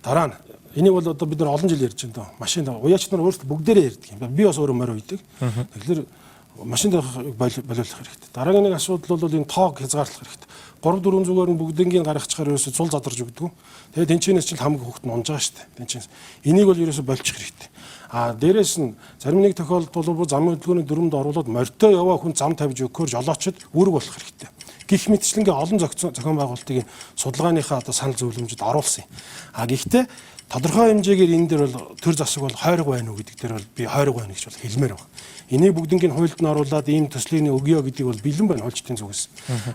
Дараа нь энийг бол одоо бид нар олон жил ярьж байна доо. Машин даг. Уяач нар өөрсдөө бүгдээрээ ярьдаг юм. Би бас өөрөө морь уйдаг. Тэгэхээр машин дагахыг болиулах хэрэгтэй. Дараагийн нэг асуудал бол энэ тоог хязгаарлах хэрэгтэй. 3 4 зүгээр нь бүгднгийн гаргachаар ерөөсөө цул задарч өгдөг. Тэгээд тэнчэнээс чинь хамаг хүүхэд нь унж байгаа шүү дээ. Тэнчэнээс. Энийг бол ерөөсөө болчих хэрэгтэй. А дээрэс нь зарим нэг тохиолдолд бол замын хөдөлгөөний дүрмэнд оруулаад морьтой яваа хүн зам тавьж өгөхөөр жолоочд үүрэг болох хэрэгтэй. Гэх мэтчлэнгээ олон зохион байгуулалтыг судалгааныхаа одоо санал зөвлөмжөд оруулсан юм. А гэхдээ тодорхой хэмжээгээр энэ дээр бол төр засаг бол хойрог байна уу гэдэг дээр бол би хойрог байна гэж бол хэлмээр байна. Энийг бүгднийг хуульд нь оруулаад ийм төслийг өгье гэдгийг бол бэлэн байна хуульчдын зүгээс.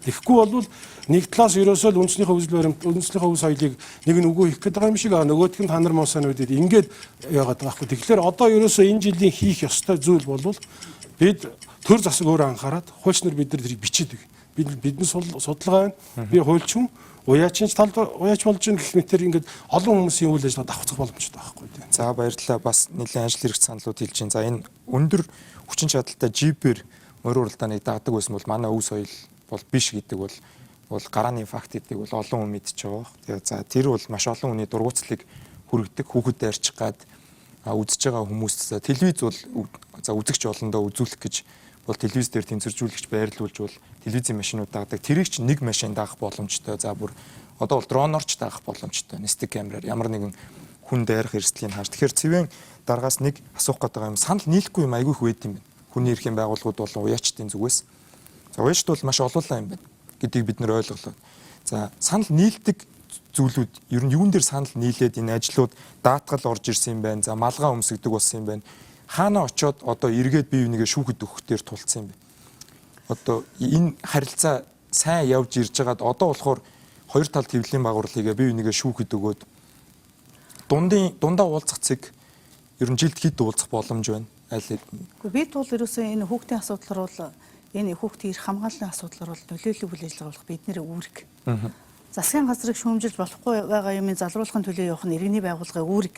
Тэгэхгүй бол нэг талаас ерөөсөө л үндэснийхээ үзэл баримт, үндэснийхээ өв соёлыг нэг нь үгүй хийх гээд байгаа юм шиг нөгөөх нь та нар муу сайн үедээ ингээд яваад байгаа байхгүй. Тэгэхээр одоо ерөөсөө энэ жилийн хийх ёстой зүйл бол бид төр засаг өөрөө анхаарад хуульч нар бид нар тэрийг бичээд өг. Бидний судалгаа байна. Би хуульч хүн уяачин талд уяач болж гин гэх мэтэр ингээд олон хүмүүсийн үйл ажиллагаа давхцах боломжтой байхгүй тийм. За баярлалаа. Бас нэлээд ажил хэрэг саналууд хэлж байна. За энэ өндөр хүчин чадалтай джипээр морь уралдааныг дагдаг байсан бол манай өв соёл бол биш гэдэг бол гарааны факт гэдэг бол олон хүн мэдчихэж байгаа бох. Тэгээ за тэр бол маш олон хүний дургуутслыг хүргэдэг, хүүхэд дайрчих гад үзэж байгаа хүмүүс за телевиз бол за үзэгч олондоо үзүүлэх гэж бол телевиз дээр тэнцвэржүүлэгч байрлуулж бол телевизийн машинууд дагдаг. Тэрийг ч нэг машин даах боломжтой. За бүр одоо бол дроноор ч даах боломжтой. Нисдэг камераар ямар нэгэн хүн дайрах эрсдлийг харж. Тэгэхээр цэвэн даргаас нэг асуух гээд байгаа юм санал нийлэхгүй юм айгүй их байд юм байна. Хүний эрхийн байгууллагууд болон уяачдын зүгээс. За уяачд бол маш олуулаа юм байна гэдгийг бид нэр ойлголоо. За санал нийлдэг зүйлүүд ер нь юун дээр санал нийлээд энэ ажлууд даатгал орж ирсэн юм байна. За малгай өмсгдөг болсон юм байна. Хаана очиод одоо эргээд бие бинийгээ шүүхэд өгөх дээр тулцсан юм бэ? Одоо энэ харилцаа сайн явж ирж байгаад одоо болохоор хоёр талд хэвлэлийн багварлыгаа бие бинийгээ шүүхэд өгөөд дундаа уулзах цэг ер нь жилд хэд уулзах боломж байна? Аль Гэхдээ бид бол ерөөсөө энэ хүүхдийн асуудлаар бол энэ хүүхдийн эрх хамгааллын асуудлаар бол нөлөөллийн үйл ажиллагаа болох бидний үүрэг. Засгийн газрыг шүүмжилж болохгүй байгаа юмыг залруулахын төлөө явах нь иргэний байгууллагын үүрэг.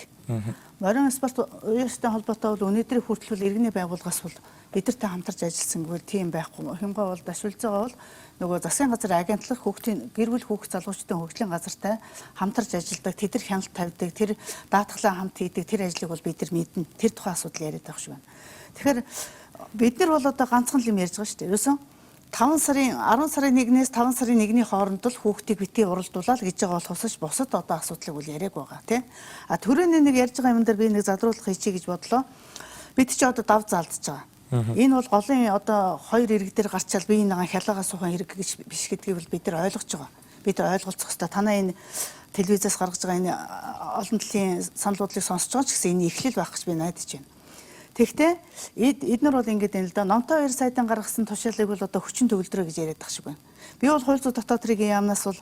Морин спорт уяастай холбоотой бол өнөөдрийн хүртэл бол иргэний байгууллагаас бол бидэртэй хамтарч ажилласан гэвэл тийм байхгүй. Хямгай бол дашвилцаагаа бол нөгөө засгийн газар агентлаг хүүхдийн гэр бүл хүүхд залуучдын хөгжлийн газартай хамтарч ажилладаг, тэд нар хяналт тавьдаг, тэр даатгалаа хамт хийдэг тэр ажлыг бол бид нар мэднэ. Тэр тухайн асуудал яриад байгаа шүү байна. Тэгэхээр бид нар бол одоо ганцхан л юм ярьж байгаа шүү дээ. Ерөөсөн 5 сарын 10 сарын 1-ээс 5 сарын 1-ний хооронд л хүүхдийг битгий уралдуулаад гэж байгаа болохоос бусад одоо асуудлыг бол яриаг байгаа тий. А төрөний нэг ярьж байгаа юм дээр би нэг залруулах хийчихье гэж бодлоо. Бид чи одоо дав заалдж байгаа. Энэ бол голын одоо хоёр ирэг дээр гарчаал би энэ хялаагаа суухан хэрэг гэж биш гэдгийг бол бид нар ойлгож байгаа. Бид нар ойлголцох хэрэгтэй. Танай энэ телевизээс гаргаж байгаа энэ олон талын санал бодлыг сонсож байгаа ч гэсэн энэ эхлэл байх гэж би найдаж байна. Тэгэхдээ эднэр бол ингэж байна л да. Номтой хоёр сайдан гаргасан тушаалыг бол одоо хүчин төгөлдрөө гэж яриад тах шиг байна. Би бол хууль зүйн дотоод хэргийн яамнаас бол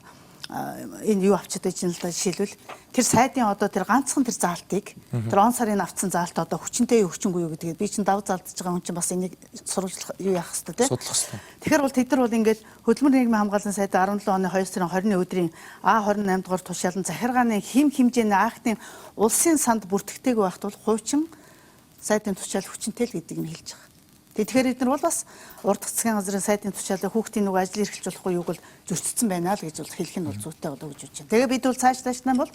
энэ юу авчиад байж л да, жишээлбэл тэр сайдын одоо тэр ганцхан тэр заалтыг, тэр он сарын авцсан заалт одоо хүчинтэй юу, хүчингүй юу гэдгийг би чинь дав заалтж байгаа хүн чинь бас энийг сурвалжлах юу яах хэвээр тий. Судлах хэвээр. Тэгэхээр бол тэд нар бол ингээд хөдөлмөр нийгмийн хамгааллын сайд 17 оны 2 сарын 20-ны өдрийн А28 дугаар тушаал нь захиргааны хэм хэмжээний актын улсын санд бүртгэдэггүй байхад бол хуучин сайдын тушаал хүчинтэй л гэдгийг нь хэлж байгаа. Тэгэхээр эдгээр бол бас урд засгийн газрын сайдын тушаалыг хүүхдийн нөгөө ажил эрхэлж болохгүй юуг бол зөрчсөн байна л гэж бол хэлэх нь бол зүйтэй болоо гэж бодож байна. Тэгээ бид бол цааш таашнаа бол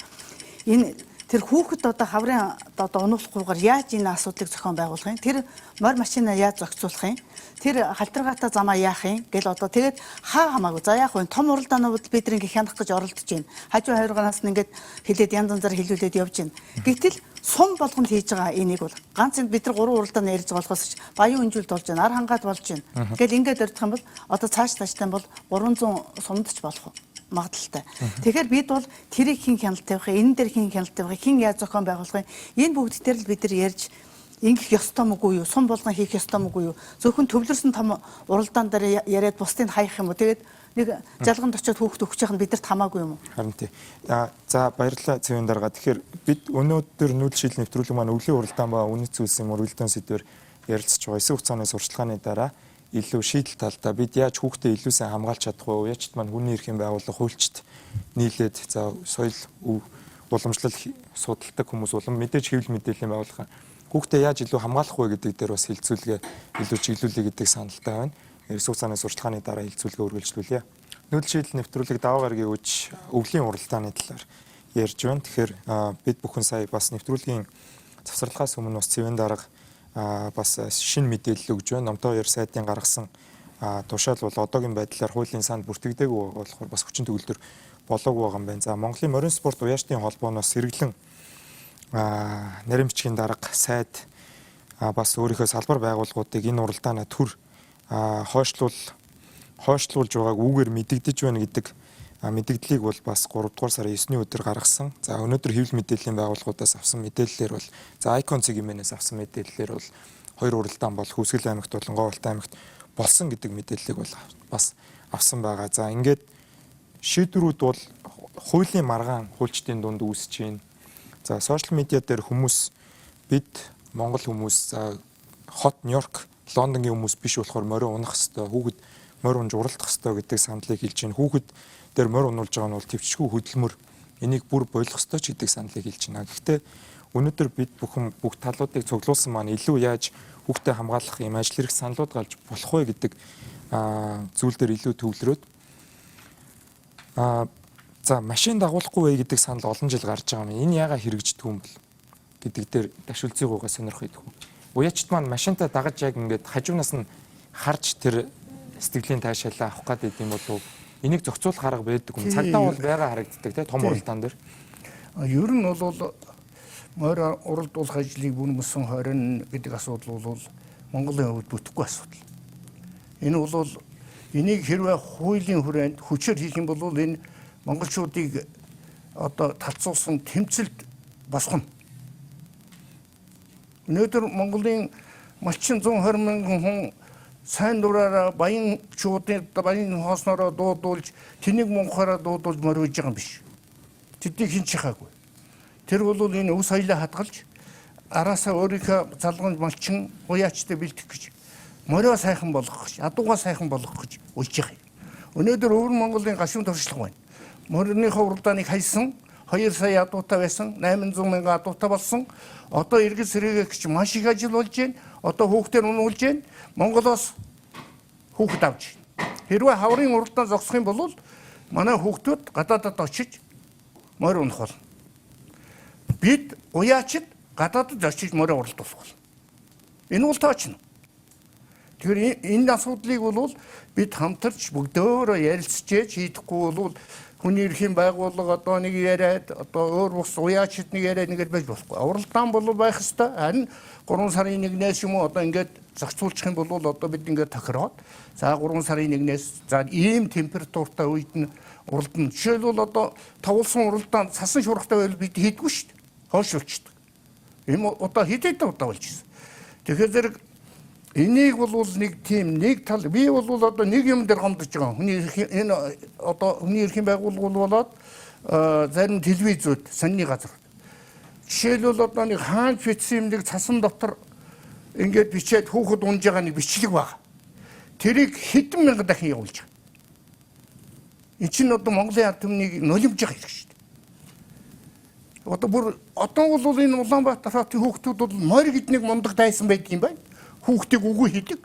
энэ тэр хүүхэд одоо хаврын одоо унуулахгүйгээр яаж энэ асуудлыг зохион байгуулах юм? Тэр морь машина яаж зохицуулах юм? Тэр халтаргаатай замаа яах юм? Гэл одоо тэгээд хаа хамаагүй. За яах вэ? Том уралдаанууд бид нар ингээ хянах гэж оролдож байна. Хажуу хоёргараас нь ингээд хилээд янз янзаар хилүүлээд явж байна. Гэтэл сум болгонд хийж байгаа энийг бол ганц энд бид нар гурван уралдаан ярьж байгаа болохоос ч баян үнжүүлд болж байна, ар хангаад болж байна. Гэл ингээд ордох юм бол одоо цааш тааштай бол 300 сумд ч болох магадлалтай. Тэгэхээр бид бол тэрийг хэн хяналт тавих юм, энэ дээр хэн хяналт тавих юм, хэн яаж зохион байгуулах юм, энэ бүгд дээр л бид нар ярьж ингэх ёстой мөгүй юу, сум болгон хийх ёстой мөгүй юу, зөвхөн төвлөрсөн том уралдаан дээр яриад бусдыг хаях юм уу, тэгээд нэг жалганд очиод хүүхд өгчих нь бидэрт хамаагүй юм уу? Харин тий. За баярлалаа цэвэн дарга. Тэгэхээр бид өнөөдөр нүүдэл шийдэл нэвтрүүлэг маань өвлийн уралдаан ба үнэт зүйлсийн мөргөлдөөн сэдвээр ярилцж байгаа. Эсэх хугацааны сурчлагын дараа илүү шийдэл талдаа бид яаж хүүхдээ илүү сайн хамгаалж чадах вэ? Уячд маань хүний эрхийн байгууллага, хуульчид нийлээд за соёл уламжлал судалдаг хүмүүс улам мэдээж хэвлэл мэдээллийн байгууллага хүүхдээ яаж илүү хамгаалах вэ гэдэг дээр бас хилцүүлгээ илүү чиглүүлэе гэдэг саналтай байна. Эсэх хугацааны сурчлагын дараа хилцүүлгээ үргэлжлүүлье. Нүүдэл шийдэл нэвтрүүлэг даваа гарагийн үеч өвлийн уралдааны талаар ярьж байна. Тэгэхээр бид бүхэн сая бас нэвтрүүлгийн завсарлагаас өмнө бас цэвэн дарга бас шинэ мэдээлэл өгж байна. Номтой хоёр сайдын гаргасан тушаал бол одоогийн байдлаар хуулийн санд бүртгэдэггүй болохоор бас хүчин төгөлдөр болоогүй байгаа юм байна. За Монголын морин спорт уяачдын холбооноос сэргэлэн нарийн бичгийн дарга сайд бас өөрийнхөө салбар байгууллагуудыг энэ уралдаанаа төр хойшлуулж байгааг үүгээр мэдэгдэж байна гэдэг мэдэгдлийг бол бас 3 дугаар сарын 9-ний өдөр гаргасан. За өнөөдөр хэвлэл мэдээллийн байгууллагуудаас авсан мэдээллээр бол за Icon цэг имэнээс авсан мэдээллээр бол хоёр уралдаан бол Хүсгэл аймагт болон Говьт аймагт болсон гэдэг мэдээллийг бол бас авсан байгаа. За ингээд шийдвэрүүд бол хуулийн маргаан хуульчдын дунд үүсэж байна. За сошиал медиа дээр хүмүүс бид Монгол хүмүүс за хот Нью-Йорк, Лондонгийн хүмүүс биш болохоор морио унах хэвээр, хүүхэд морь унж уралдах хэвээр гэдэг саналыг хэлж байна. Хүүхэд дээр морь унуулж байгаа нь бол төвчшгүй хөдөлмөр, энийг бүр болох ёстой ч гэдэг саналыг хэлж байна. Гэхдээ өнөөдөр бид бүхэн бүх талуудыг цуглуулсан маань илүү яаж хүүхдээ хамгаалах юм ажил хэрэг саналууд гарч болох вэ гэдэг зүйл дээр илүү төвлөрөөд за машин дагуулахгүй вэ гэдэг санал олон жил гарч байгаа юм. Энэ яагаад хэрэгждэг юм бол гэдэг дээр ташуулцыгуугаа сонирх идэх үү. Уячд маань машинтаа дагаж яг ингээд хажуунаас нь харж тэр сэтгэлийн таашаалаа авах гээд идэм болов. Энийг зохицуулах арга байдаг юм. Цагдаа бол байгаа харагддаг те том уралдаан дээр. Ер нь бол морь уралдуулах ажлыг бүрмөсөн 20 гэдэг асуудал бол Монголын хувьд бүтэхгүй асуудал. Энэ бол энийг хэрвээ хуулийн хүрээнд хүчээр хийх юм бол энэ монголчуудыг одоо талцуулсан тэмцэлд босгоно. Өнөөдөр Монголын малчин 120 мянган хүн сайн дураараа баян чуудын баян хооснороо дуудуулж тэнийг мунхаараа дуудуулж морьж байгаа юм биш. Тэднийг хэн ч хаагүй. Тэр бол энэ өв соёлоо хадгалж араасаа өөрийнхөө залгамж малчин уяачтай бэлтгэх гэж морио сайхан болгох гэж, адуугаа сайхан болгох гэж уйлж байгаа юм. Өнөөдөр өвөр Монголын гашуун туршлага байна. Мориныхоо уралдааныг хайсан 2 сая адуутай байсан, 800 мянган адуутай болсон. Одоо иргэд сэргээх гэж маш их ажил болж байна. Одоо хүүхдээр унуулж байна. Монголоос хүүхэд авч байна. Хэрвээ хаврын уралдаан зогсох юм бол манай хүүхдүүд гадаадад очиж морь унах болно. Бид уяачид гадаадад очиж морио уралдуулах болно. Энэ бол тоочно. Тэгэхээр энэ асуудлыг бол бид хамтарч бүгдөөрөө ярилцжээж хийдэхгүй бол хүний эрхийн байгууллага одоо нэг яриад одоо өөр бус уяачид нэг яриад нэгэд байж болохгүй. Уралдаан бол байх ёстой. Харин 3 сарын 1-ээс юм уу одоо ингээд зохицуулчих юм бол одоо бид ингээд тохироод за 3 сарын 1-ээс за ийм температуртай үед нь уралдана. Жишээлбэл одоо тавуулсан уралдаан сасан шуургатай байвал бид хийдэггүй шүү дээ. Хойшуулчихдаг. Ийм удаа хэд хэдэн удаа болж ирсэн. Тэгэхээр зэрэг энийг бол нэг тийм нэг тал би бол одоо нэг юм дээр гомдож байгаа. Хүний эрхийн энэ одоо хүний эрхийн байгууллагууд болоод зарим телевизүүд, сонины газар. Жишээлбэл одоо нэг хаанч бичсэн юм нэг цасан дотор ингээд бичээд хүүхэд унж байгаа нэг бичлэг баг. Тэрийг хэдэн мянган дахин явуулж байгаа. Энэ чинь одоо Монголын ард түмнийг нулимж байгаа хэрэг шүү дээ. Одоо бүр одоо бол энэ Улаанбаатар хотын хүүхдүүд бол морь гэдэг нэг мундаг дайсан байдаг юм байна. Хүүхдийг үгүй хийдэг.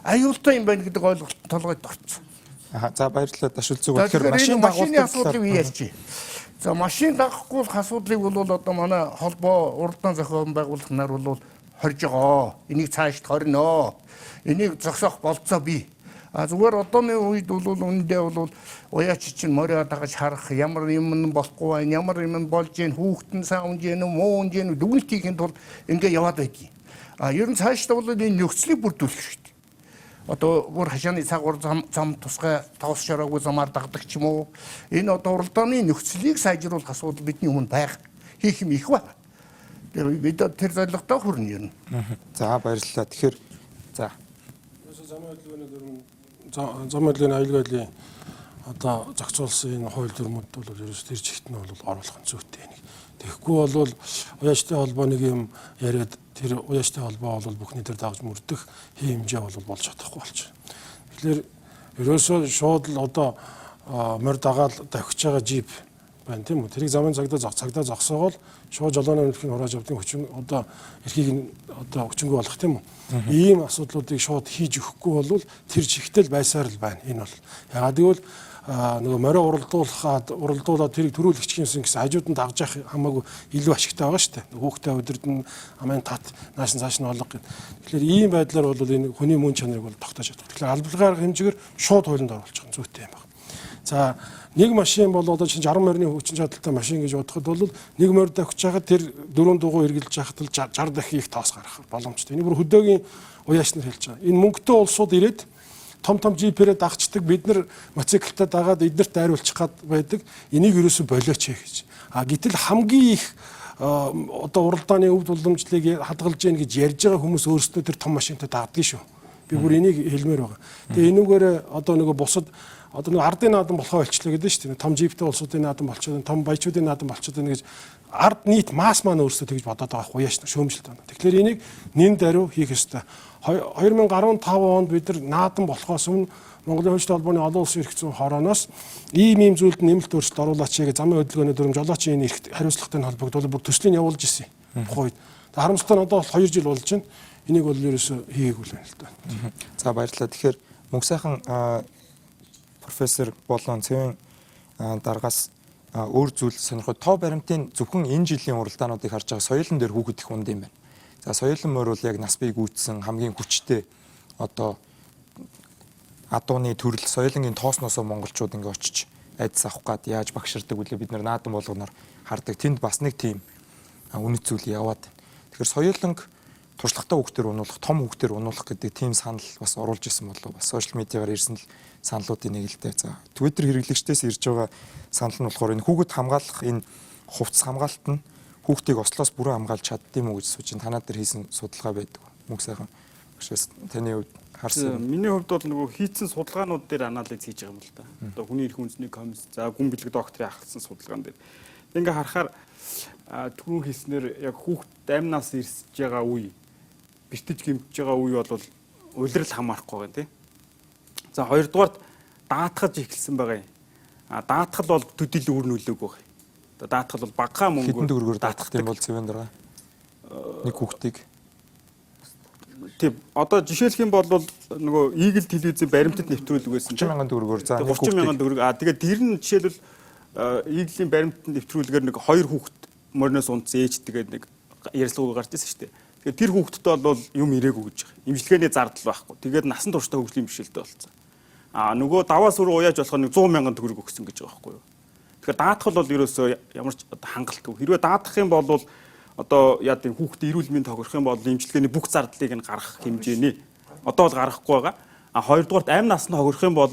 Аюултай юм байна гэдэг ойлголт толгойд орсон. Аа, за баярлалаа Дашул зүг. Тэгэхээр машин машины асуудлыг ярьчих. За машин дагахгүй асуудлыг бол одоо манай холбоо уралдаан зохион байгуулах нар бол хорж байгаа. Энийг цаашд хорно. Энийг зогсоох болцоо бий. А зүгээр одооны үед бол үнэндээ бол уяач чинь морио дагаж харах ямар юм нь болохгүй байна, ямар юм нь болж гин, хүүхэд нь сайн унж гин үү, муу унж гин үү, дүгнэлт хийхин тулд ингээ яваад байдгийг. А ер нь цаашдаа бол энэ нөхцөлийг бүрдүүлэх хэрэгтэй. Одоо бүр хашааны цагуур зам тусгай тоос шороогүй замаар дагдаг ч юм уу. Энэ одоо уралдааны нөхцөлийг сайжруулах асуудал бидний өмнө байх хийх юм их байна. Тэгээ бид тэр зорилготой хүрнэ ер нь. За баярлалаа. Тэгэхээр за замын хөдөлгөөний дүрэм зам хөдөлгөөний аюулгүй байдлын одоо зохицуулсан энэ хууль дүрмүүд бол ерөөс тэр чигт нь бол оруулах нь зүйтэй нэг. Тэгэхгүй бол уяачтай холбоо нэг юм яриад тэр уяачтай холбоо бол бүхний тэр дагж мөрдөх хэмжээ бол болж чадахгүй болчих. Тэгэхээр ерөөсөө шууд л одоо морь дагаал давхиж байгаа джип байна тийм үү. Тэрийг замын цагдаа зогсоогоол шууд жолооны өмнөхийг хурааж авдаг хүчин одоо эрхийг нь одоо хүчингү болох тийм үү. Ийм асуудлуудыг шууд хийж өгөхгүй бол тэр чигтэл байсаар л байна. Энэ бол ягаад гэвэл нөгөө морио уралдуулахад уралдуулаад тэрийг төрүүлэгч юмсан гэсэн хажууд нь дагж явах хамаагүй илүү ашигтай байгаа шүү дээ. Хүүхдээ өдөрдөн амын тат нааш нь цааш нь олго гэх. Тэгэхээр ийм байдлаар бол энэ хүний мөн чанарыг бол тогтоож чадах. Тэгэхээр албалгаар хэмжээгээр шууд хуулинд оруулах нь зүйтэй юм байна. За нэг машин бол одоо чинь 60 морины хүчин чадалтай машин гэж бодоход бол нэг морь давхиж байхад тэр дөрөв дугуй эргэлж байхад л 60 дахин их тоос гарах боломжтой. Энэ бүр хөдөөгийн уяаш нар хэлж байгаа. Энэ мөнгөтэй улсууд ирээд том том джиперээ дагчдаг, бид нар мотоциклтай дагаад эднэрт дайруулчих гад байдаг. Энийг ерөөсө болооч гэж. А гэтэл хамгийн их одоо уралдааны өвд уламжлалыг хадгалж гин гэж ярьж байгаа хүмүүс өөрсдөө тэр том машинтай дагдаг шүү. Би бүр энийг хэлмээр байгаа. Тэгээ энүүгээр одоо нөгөө бусад одоо нөгөө ардын наадам болохоо болчлоо гэдэг шүү дээ. Том джиптэй улсуудын наадам болчиход, том баячуудын наадам болчиход байна гэж ард нийт масс маань өөрсдөө тэгж бодоод байгаа байхгүй яаш шөөмжлөлт байна. Тэгэхээр энийг нэн даруй хийх ёстой. 2015 онд бид нар наадам болохоос өмнө Монголын хуульчтай холбооны олон улсын эрх зүйн хорооноос ийм зүйлд нэмэлт өөрчлөлт оруулаач гэж замын хөдөлгөөний дүрэм жолоочийн энэ эрх хариуцлагатай холбогдвол бүр төслийн явуулж ирсэн. Тухайн үед. Харамсалтай нь одоо бол 2 жил болж байна. Энийг бол ерөөсөө хийгээгүй л байна л да. За баярлалаа. Тэгэхээр мөнх сайхан профессор болон цэвэн даргаас өөр зүйл сонирхоод тоо баримтын зөвхөн энэ жилийн уралдаануудыг харж байгаа соёлон дээр хүүхэд их унд юм байна. За соёлон морь бол яг нас бие гүйцсэн хамгийн хүчтэй одоо адууны төрөл соёлонгийн тоосноосоо монголчууд ингээ очиж айдас авах гад яаж багширдаг үлээ бид нар наадам болгоноор хардаг. Тэнд бас нэг тийм үнэт зүйл яваад. Тэгэхээр соёлонг туршлагатай хүүхдээр унуулах, том хүүхдээр унуулах гэдэг тийм санал бас оруулж исэн болов. Бас сошиал медиагаар ирсэн л саналуудын нэг л дээ. За Twitter хэрэглэгчдээс ирж байгаа санал нь болохоор энэ хүүхэд хамгаалах энэ хувцас хамгаалалт нь хүүхдийг ослоос бүрэн хамгаалж чаддсан юм уу гэж сууж танаа дээр хийсэн судалгаа байдаг. Мөнх сайхан багшаас таны хувьд харсан. Миний хувьд бол нөгөө хийцэн судалгаанууд дээр анализ хийж байгаа юм л да. Одоо хүний эрх үндэсний комисс, за гүн бэлэг докторийн ахалсан судалгаан дээр. Ингээ харахаар түрүүн хэлснээр яг хүүхд амь нас ирсэж байгаа үе, бэртэж гимтэж байгаа үе бол улирал хамаарахгүй байгаа тийм. За хоёрдугаарт даатгаж эхэлсэн байгаа юм. А даатгал бол төдийл үр нөлөөгүй байгаа. Одоо даатгал бол багахан мөнгө хэдэн төгрөгөөр даатгах юм бол цэвэн дараа нэг хүүхдийг тийм одоо жишээлх юм бол нөгөө Eagle телевизийн баримтат нэвтрүүлэг байсан 30 мянган төгрөгөөр за 30 мянган төгрөг. А тэгээд тэр нь жишээлбэл Eagle-ийн баримтат нэвтрүүлгээр нэг хоёр хүүхд мориноос унтсан ээж тэгээд нэг ярилцлага гарч ирсэн шүү дээ. Тэгээд тэр хүүхдтэй бол юм ирээгүй гэж байгаа. Имчилгээний зардал байхгүй. Тэгээд насан туршдаа хөгжлийн бэрхшээлтэй болсон. А нөгөө даваа сүр уяаж болохоор нэг 100 мянган төгрөг өгсөн гэж байгаа байхгүй юу. Тэгэхээр даатгал бол ерөөсөө ямар ч одоо хангалтгүй. Хэрвээ даатгах юм бол одоо яа гэм хүүхдээ эрүүл мэнд тохирох юм бол имчилгээний бүх зардлыг нь гаргах хэмжээний одоо бол гаргахгүй байгаа. А хоёрдугаарт амь насны хохирох юм бол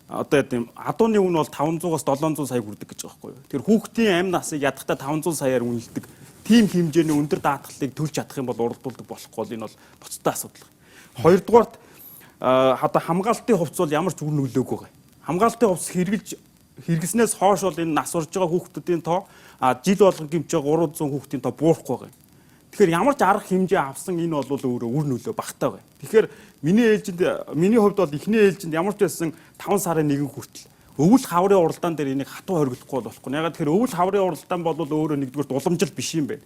одоо яа гэм адууны үн бол 500-аас 700 сая хүрдэг гэж байгаа байхгүй юу. Тэгэхээр хүүхдийн амь насыг ядахтаа 500 саяар үнэлдэг Тийм хэмжээний өндөр даатгалыг төлж чадах юм бол уралдуулдаг болохгүй бол энэ бол ноцтой асуудал. Хоёрдугаарт одоо хамгаалтын хувьц бол ямар ч үр нөлөөгүй байгаа. Хамгаалтын хувьц хэрэглэснээс хойш бол энэ нас урж байгаа хүүхдүүдийн тоо жил болгон гэмж байгаа 300 хүүхдийн тоо буурахгүй байгаа. Тэгэхээр ямар ч арга хэмжээ авсан энэ бол өөрөө үр нөлөө багатай байгаа. Тэгэхээр миний хувьд бол эхний ээлжинд ямар ч байсан 5 сарын 1 хүртэл өвөл хаврын уралдаан дээр энийг хатуу хориглохгүй болохгүй. Ягаад тэгэхээр өвөл хаврын уралдаан бол өөрөө нэгдүгээр дуламжил биш юм байна.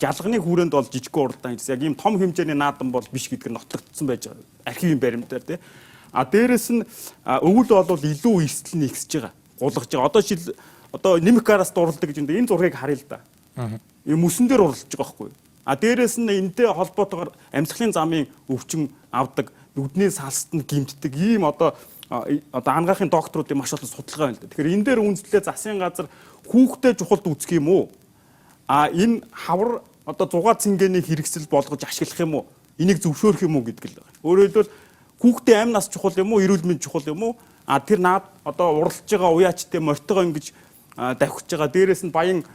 Жалганы хүрээнд бол жижигхэн уралдаан гэсэн. Яг ийм том хэмжээний наадам бол биш гэдг нь нотлогдсон байж байгаа. Архивын баримтаар тий. Дээрэс нь өвөл бол илүү эрсдэл нь ихсэж байгаа. Гулгаж байгаа. Одоо жил одоо нэмэх гараас дурладаг гэж энэ зургийг харъя л да. Ийм мөсөн дээр уралдаж байгаа байхгүй юу? Дээрэс нь энэтэй холбоотойгоор амьсгалын замын өвчин авдаг, нүдний салст нь гэмтдэг ийм одоо ангаахын докторуудын маш олон судалгаа байна л да. Тэгэхээр энэ дээр үндэслэлээ засгийн газар хүүхдээ чухалд үзэх юм уу? Энэ хавар одоо зугаа цэнгэний хэрэгсэл болгож ашиглах юм уу? Энийг зөвшөөрөх юм уу гэдэг л байна. Өөрөөр хэлбэл хүүхдээ амь нас чухал юм уу? Эрүүл мэнд чухал юм уу? Тэр наад одоо уралдаж байгаа уяачтай морьтойгоо ингэж давхиж байгаа. Дээрээс нь баян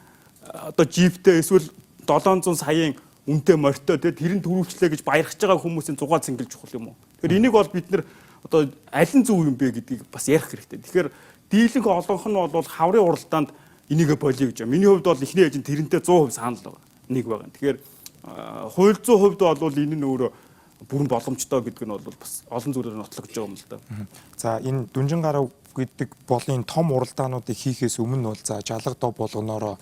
одоо жиптэй эсвэл 700 саяын үнэтэй морьтой тэр нь төрүүлчлээ гэж баярхаж байгаа хүмүүсийн зугаа цэнгэл чухал юм уу? Тэгэхээр энийг бол бид нэр одоо аль нь зөв юм бэ гэдгийг бас ярих хэрэгтэй. Тэгэхээр дийлэнх олонх нь бол хаврын уралдаанд энийгэ болиё гэж. Миний хувьд бол эхний ээлжинд тэрнтэй 100% санал байгаа. Нэг байгаа. Тэгэхээр хууль зүйн хувьд бол энэ нь өөрөө бүрэн боломжтой гэдэг нь бол бас олон зүйлээр нотлогдож байгаа юм л да. За энэ дүнжин гарав гэдэг болын том уралдаануудыг хийхээс өмнө бол за жалга дов болгоноороо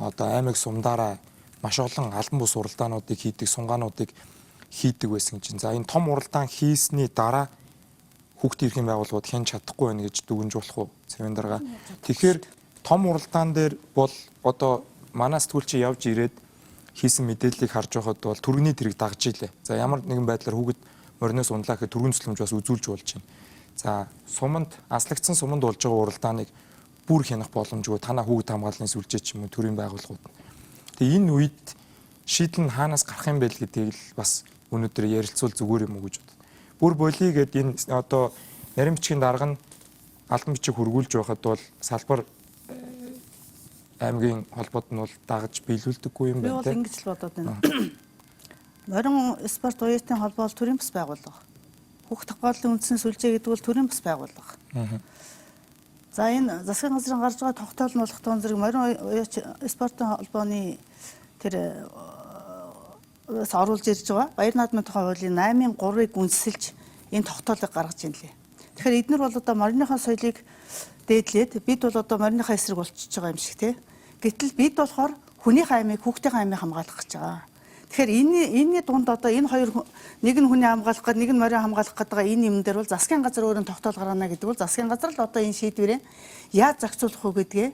одоо аймаг сумдаараа маш олон албан бус уралдаануудыг хийдэг, сунгаануудыг хийдэг байсан чинь. За энэ том уралдаан хийсний дараа хүүхдийн эрхийн байгууллагууд хэн чадахгүй байна гэж дүгнж болох уу? Цэвэн дарга. Тэгэхээр том уралдаан дээр бол одоо манай сэтгүүлч явж ирээд хийсэн мэдээллийг харж байхад бол түргэний тэрэг дагж илээ. За ямар нэгэн байдлаар хүүхэд мориноос унлаа гэхэд түргэн зүслэмж бас үзүүлж болж байна. За суманд аслагдсан суманд болж байгаа уралдааныг бүр хянах боломжгүй. Танаа хүүхэд хамгааллын сүлжээ ч юм уу төрийн байгууллагууд. Тэгээ энэ үед шийдэл нь хаанаас гарах юм бэ л гэдгийг л бас өнөөдөр ярилцвал зүгээр юм уу гэж бодод. Бүр болиё гэд энэ одоо нарийн бичгийн дарга нь албан бичиг хөргүүлж байхад бол салбар аймгийн холбоот нь бол дагаж биелүүлдэггүй юм байна. Би бол ингэж л бодод байна. Морин спорт оюутны холбоо бол төрийн бас байгууллага. Хүүхд хамгааллын үндсэн сүлжээ гэдэг бол төрийн бас байгууллага. За энэ засгийн газрын гарч байгаа тогтоол нь болох тон зэрэг морин спортын холбооны тэр оруулж ирж байгаа Баяр наадмын тухай хуулийн 8-ын 3-ыг үндэслэж энэ тогтоолыг гаргаж ийн лээ. Тэгэхээр эднэр бол одоо мориныхоо соёлыг дээдлээд бид бол одоо мориныхоо эсрэг болчихж байгаа юм шиг тий. Гэтэл бид болохоор хүнийхээ аймыг хүүхдийнхээ аймыг хамгаалах гэж байгаа. Тэгэхээр энэний дунд одоо энэ хоёр нэг нь хүний хамгаалах гээд нэг нь морин хамгаалах гээд байгаа энэ юм дээр бол засгийн газар өөрөө тогтоол гаргана гэдэг бол засгийн газар л одоо энэ шийдвэрээ яаж зохицуулах вэ гэдгээ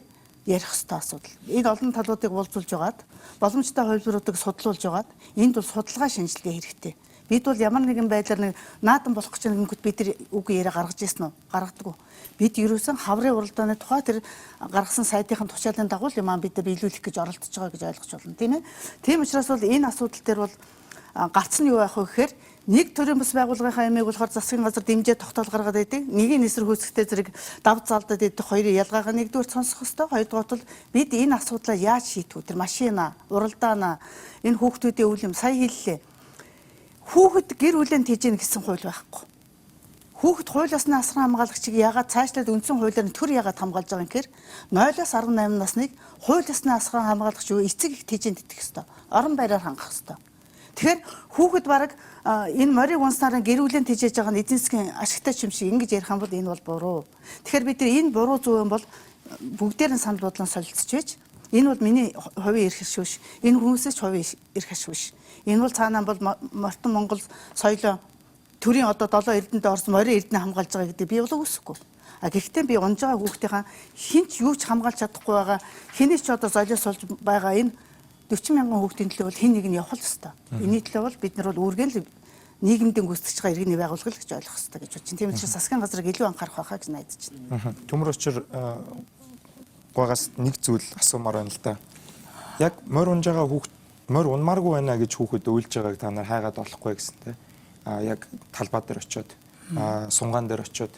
ярих ёстой асуудал. Энэ олон талуудыг уулзуулж байгаад боломжтой хувилбаруудыг судлуулж байгаад энд бол судалгаа шинжилгээ хэрэгтэй. Бид бол ямар нэгэн байдлаар нэг наадам болох гэж нэгэнт бид нар үг яриа гаргаж ирсэн үү? Гаргадаггүй. Бид ерөөсөн хаврын уралдааны тухай тэр гаргасан сайтынхын тушаалын дагуу юм аа бид биелүүлэх гэж оролдож байгаа гэж ойлгож байна, тийм ээ. Тийм учраас бол энэ асуудал дээр бол гарц нь юу байх вэ гэхээр нэг төрийн бас байгууллагынхаа ямиг болохоор засгийн газар дэмжээ тогтоол гаргаад байдаг. Нэгийн эсрэг хөөцөлтэй зэрэг дав залдаад идэх хоёрын ялгаагаа нэгдүгээр сонсох ёстой. Хоёрдугаар бол бид энэ асуудлаа яаж шийдэх вэ? Тэр машина, уралдаана, энэ хүүхдүүдийн үйл юм сая хэллээ. Хүүхэд гэр бүлийн тэжээнэ гэсэн хууль байхгүй. Хүүхэд хууль ёсны асран хамгаалагчийг яагаад цаашлаад үндсэн хуулиар нь төр яагаад хамгаалж байгаа юм гэхээр 0-аас 18 насныг хууль ёсны асран хамгаалагч юу эцэг их тэжээнд итгэх ёстой. Орон байраар хангах ёстой. Тэгэхээр хүүхэд бараг энэ морийг унснараа гэр бүлийн тэжээж байгаа нь эдийн засгийн ашигтай юм шиг ингэж ярих юм бол энэ бол буруу. Тэгэхээр бид нар энэ буруу зүйл юм бол бүгдээр нь санал бодлон солилцож байж энэ бол миний хувийн эрх ашиг биш. Энэ хүмүүсээс ч хувийн эрх ашиг биш. Энэ бол цаанаа бол мортон Монгол соёлоо төрийн одоо 7 эрдэнэд орсон морин эрдэнэ хамгаалж байгаа гэдэг би бол үгүйсэхгүй. А гэхдээ би унж байгаа хүүхдийнхаа хин ч юу ч хамгаалж чадахгүй байгаа хэний ч одоо золиос болж байгаа энэ 40 мянган хүүхдийн төлөө бол хэн нэг нь явах л ёстой. Энэний төлөө бол бид нар бол үүргээ л нийгэмдээ гүйцэтгэж байгаа иргэний байгууллага л гэж ойлгох ёстой гэж бодчих. Тийм учраас засгийн газрыг илүү анхаарах байхаа гэж найдаж байна. Төмөр учир гуйгаас нэг зүйл асуумаар байна л да. Яг морь унж байгаа хүүхд морь унмааргүй байна гэж хүүхэд уйлж байгааг та нар хайгаад олохгүй гэсэн те. А яг талбай дээр очиод, сунгаан дээр очиод.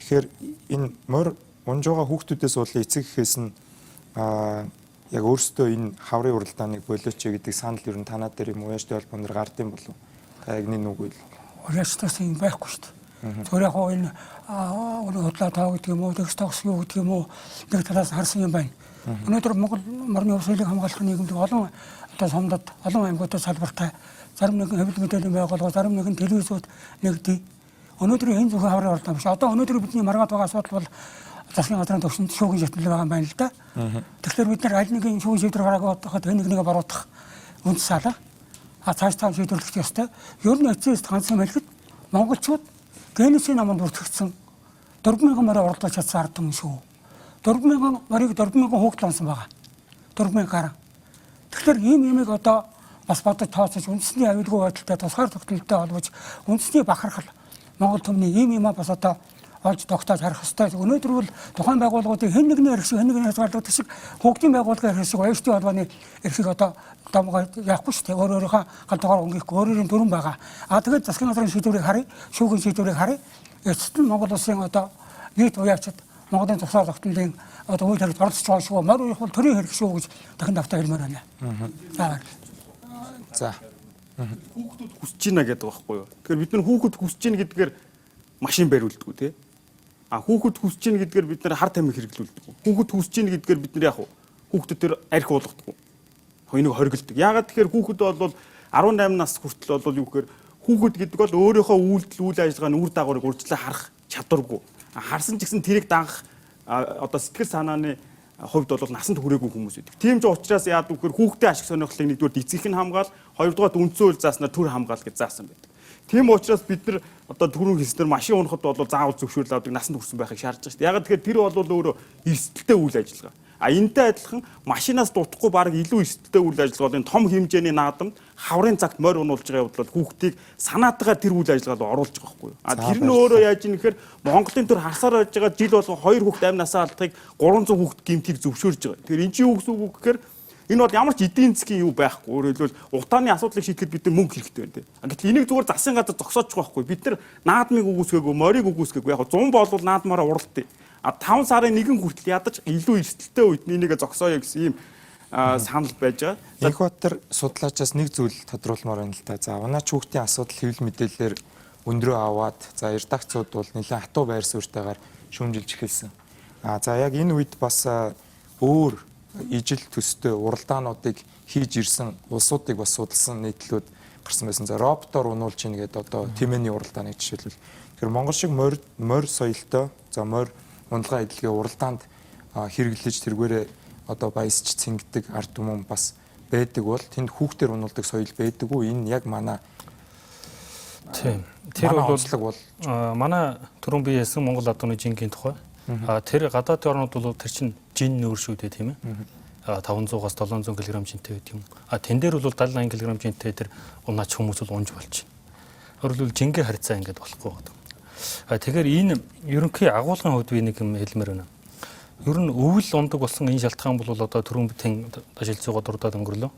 Тэгэхээр энэ морь унж байгаа хүүхдүүдээс бол эцэг эхээс нь Яг өөрсдөө энэ хаврын уралдааныг болооч гэдэг санал ер нь танаа дээр юм уяаштай холбоон дээр гардыг болов. Та яг нэг үгүй л. Уяачтаас юм байхгүй шүү дээ. Зүгээр яг энэ өнөө худлаа тоо гэдэг юм уу, тэгс тогс юу гэдэг юм уу, нэг талаас харсан юм байна. Өнөөдөр Монгол морины ус соёлыг хамгаалах нийгэмд олон одоо сумдад, олон аймагуудад салбартай зарим нэгэн хэвлэл мэдээллийн байгууллага, зарим нэгэн телевизүүд нэгдээ. Өнөөдөр энэ зөвхөн хаврын уралдаан биш. Одоо өнөөдөр бидний маргаад байгаа асуудал бол засгийн газрын төвшөнд шүүхийн шийдэл байгаа юм байна л да. Тэгэхээр бид нар аль нэгэн шүүхийн шийдвэр гараагүй байхад хэн нэгнийг буруутгах үндэс алга. А цааш цааш шийдвэрлэх ёстой. Ер нь эцэс ганцхан хэлэхэд монголчууд Генесийн номонд бүртгэгдсэн 4000 морь уралдаж чадсан ард түмэн шүү. 4000 морийг 4000 хүүхэд лонсон байгаа. 4000 гарan. Тэгэхээр ийм юмыг одоо бас бодож тооцож үндэсний аюулгүй байдалтай тусгаар тогтнолтой холбож үндэсний бахархал Монгол түмний ийм юмаа бас одоо олж тогтоож харах ёстой. Өнөөдөр бол тухайн байгууллагуудын хэн нэгний эрх шиг хэн нэгний хязгаарлагдах шиг хүүхдийн байгууллагын эрх шиг оюутны холбооны эрхийг одоо домгоо яахгүй шүү дээ. Өөр өөрийнхөө гал тогоор өнгөхгүй өөр өөрийн дүрм байгаа. А тэгээд засгийн газрын шийдвэрийг харъя, шүүхийн шийдвэрийг харъя. Эцэст нь Монгол улсын одоо нийт уяачид Монголын тусгаар тогтнолын одоо үйл хэрэгт оролцож байгаа шүү. Морь уях бол төрийн хэрэг шүү гэж дахин давтаа хэлмээр байна. За баярлалаа. За. Хүүхдүүд хүсэж байна гэдэг байхгүй юу? Тэгэхээр бид нар хүүхэд хүсэж байна гэдгээр машин бариулдаг тий. А хүүхэд хүсэж байна гэдгээр бид нар хар тамхи хэрэглүүлдэг. Хүүхэд хүсэж байна гэдгээр бид нар яг хүүхдэд тэр арх уулгадаг. Энийг хоригддаг. Яагаад тэгэхээр хүүхэд бол 18 нас хүртэл бол юу гэхээр хүүхэд гэдэг бол өөрийнхөө үйлдэл үйл ажиллагааны үр дагаврыг урьдчилан харах чадваргүй. Харсан ч гэсэн тэрийг дангах одоо сэтгэл санааны хувьд бол насанд хүрээгүй хүмүүс байдаг. Тийм ч учраас яадаг вэхээр хүүхдийн ашиг сонирхлыг нэгдүгээр эцгийнх нь хамгаал, хоёрдугаар үндсэн хууль зааснаар төр хамгаал гэж заасан байдаг. Тийм учраас бид нар одоо түрүүн хэлснээр машин унахад бол заавал зөвшөөрөл авдаг насанд хүрсэн байхыг шаардж байгаа шүү дээ. Яагаад тэгэхээр тэр бол өөрөө эрсдэлтэй үйл ажиллагаа. А энэтэй адилхан машинаас дутахгүй баг илүү эрсдэлтэй үйл ажиллагаа бол энэ том хэмжээний наадамд хаврын цагт морь унуулж байгаа явдал бол хүүхдийг санаатайгаар тэр үйл ажиллагаа руу оруулж байгаа байхгүй юу. А тэр нь өөрөө яаж юм гэхээр Монголын төр харсаар байж байгаа жил болгон 2 хүүхд амь насаа алдахыг 300 хүүхд гэмтийг зөвшөөрж байгаа. Тэгэхээр эн чинь юу гэсэн үг вэ гэхээр энэ бол ямар ч эдийн засгийн юу байхгүй. Өөрөөр хэлбэл утааны асуудлыг шийдэхэд бид нар мөнгө хэрэгтэй байна тийм. Гэтэл энийг зүгээр засгийн газар зогсоочих байхгүй. Бид нар наадмыг үгүйсгээгүй, морийг үгүйсгээгүй. Яг 100 болвол наадмаараа уралдъя. А 5 сарын 1 хүртэл ядаж илүү эрсдэлтэй үед энийг зогсооё гэсэн ийм санал байж байгаа. Энхбатар судлаачаас нэг зүйл тодруулмаар байна л да. За унаач хүүхдийн асуудал хэвлэл мэдээллээр өндрөө аваад за редакцууд бол нэлээд хатуу байр суурьтайгаар шүүмжилж эхэлсэн. А за яг энэ үед бас өөр ижил төстэй уралдаануудыг хийж ирсэн улсуудыг бас судалсан нийтлүүд гарсан байсан. За роботоор унуулж ийн гэдэг одоо тэмээний уралдааныг жишээлбэл. Тэгэхээр Монгол шиг морь соёлтой за морь ундлага эдлэгээ уралдаанд хэрэглэж тэргээрээ одоо баясч цэнгдэг ард түмэн бас байдаг бол тэнд хүүхдээр унуулдаг соёл байдаг уу? Энэ яг манай тийм. Тэр бол манай түрүүн би ярьсан Монгол адууны жингийн тухай. Тэр гадаадын орнууд бол тэр чинь жин нүүр шүү дээ тийм ээ. 500-аас 700 кг жинтэй гэдэг юм. А тэн дээр бол 70 80 кг жинтэй тэр унаач хүмүүс бол унж болж байна. Өөрөөр хэлбэл жингээ харьцаа ингээд болохгүй байгаа. А тэгэхээр энэ ерөнхий агуулгын хувьд би нэг юм хэлмээр байна. Ер нь өвөл ундаг болсон энэ шалтгаан бол одоо түрүүн битэн шилжүүгээ дурдаад өнгөрлөө.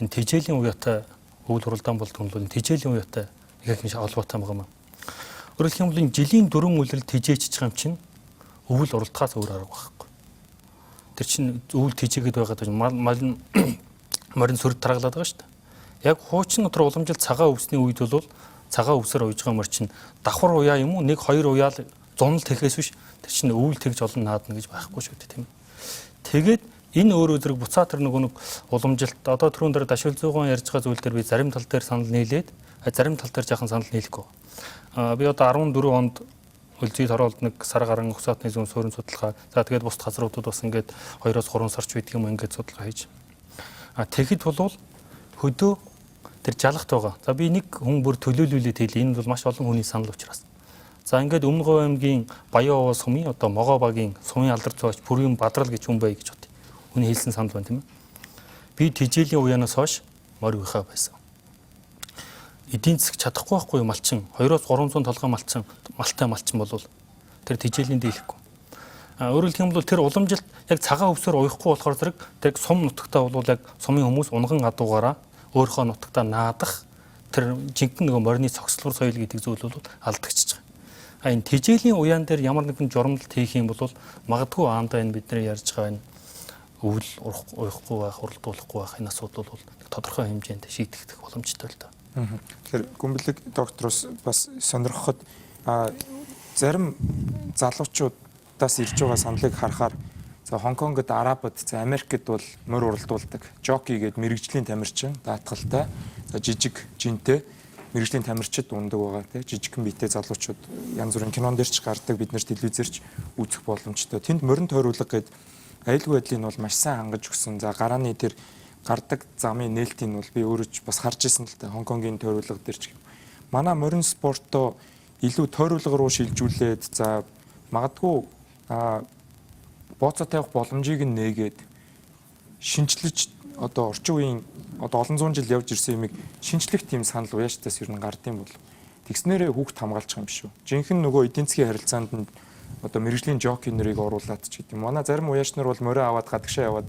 Энэ тэжээлийн уяатай өвөл хуралдаан болдог нь бол энэ тэжээлийн уяатай их их холбоотой байгаа юм. Өөрөөр хэлэх юм бол энэ жилийн дөрвөн улирал тэжээчих юм чинь өвөл уралдахаас өөр арга байхгүй. Тэр чинь өвөл тэжээгээд байгаад мал морин сүрд таргалаад байгаа шүү дээ. Яг хуучин дотор уламжлалт цагаан өвсний үед бол цагаан өвсөр уйж байгаа морь чинь давхар уяа юм уу 1 2 уяа л зунал тэхээс биш тэр чинь өвөл тэгж олон наадна гэж байхгүй шүү дээ тийм ээ. Тэгээд энэ өөрөө зэрэг буцаа тэр нөгөө нэг уламжилт одоо түрүүн дээр дашил зүүгэн ярьж байгаа зүйл дээр би зарим тал дээр санал нийлээд зарим тал дээр жаахан санал нийлэхгүй. Би одоо 14 онд Өлзий тороолд нэг сар гарan угсаатны зүүн суурин судалгаа. За тэгээд бусд газруудад бас ингээд 2-3 сарч байдаг юм ингээд судалгаа хийж. А тэгэхэд бол хөдөө тэр жалахт байгаа. За би нэг хүн бүр төлөөлүүлээд хэлье. Энэ бол маш олон хүний санал учраас. За ингээд Өмнө Говь аймгийн Баян овоо сумын одоо Могоо багийн сумын алдар зугаач Бүрийн Бадрал гэж хүн бай гэж бодъё. Хүний хэлсэн санал байна тийм ээ. Би тэжээлийн уяанаас хойш морь уйхаа байсан. Эдийн засаг чадахгүй байхгүй юу малчин 2-300 толгой малчин малтай малчин болвол тэр тэжээлийн дийлэхгүй. А өөрөөр хэлэх юм бол тэр уламжилт яг цагаан өвсөөр уяхгүй болохоор зэрэг тэр сум нутагтаа бол яг сумын хүмүүс унган адуугаараа өөрийнхөө нутагтаа наадах тэр жинхэнэ нөгөө морины цогцлбор соёл гэдэг зүйл бол алдагдчихж байгаа. А энэ тэжээлийн уяан дээр ямар нэгэн журамлалт хийх юм бол магадгүй аандаа энэ бидний ярьж байгаа энэ өвөл уухгүй байх, уралдуулахгүй байх энэ асуудал бол тодорхой хэмжээнд шийдэгдэх боломжтой л доо. Тэгэхээр Гүмбэлэг доктороос бас сонирхоход зарим залуучуудаас ирж байгаа саналыг харахаар за Хонконгод, Арабад, за Америкт бол морь уралдуулдаг. Жокей гээд мэрэгжлийн тамирчин, даатгалтай, за жижиг жинтэй мэрэгжлийн тамирчид ундаг байгаа тий. Жижигхэн биетэй залуучууд янз бүрийн кинон дээр ч гардаг, бид нэр телевизээр ч үзэх боломжтой. Тэнд морин тойруулга гээд аюулгүй байдлыг нь бол маш сайн хангаж өгсөн. За гарааны тэр гардаг замын нээлтийг нь бол би өөрөө ч бас харж ирсэн л та Хонконгийн тойруулга дээр ч. Манай морин спортоо илүү тойруулга руу шилжүүлээд за магадгүй бооцоо тавих боломжийг нь нээгээд шинчлэж одоо орчин үеийн одоо олон зуун жил явж ирсэн юмыг шинчлэх тийм санал уяаштаас ер нь гардыг бол тэгснээрээ хүүхд хамгаалчих юм биш үү. Жинхэнэ нөгөө эдийн засгийн харилцаанд нь одоо мэрэгжлийн жокей нарыг оруулаад ч гэдэг юм. Манай зарим уяаш нар бол морио аваад гадагшаа яваад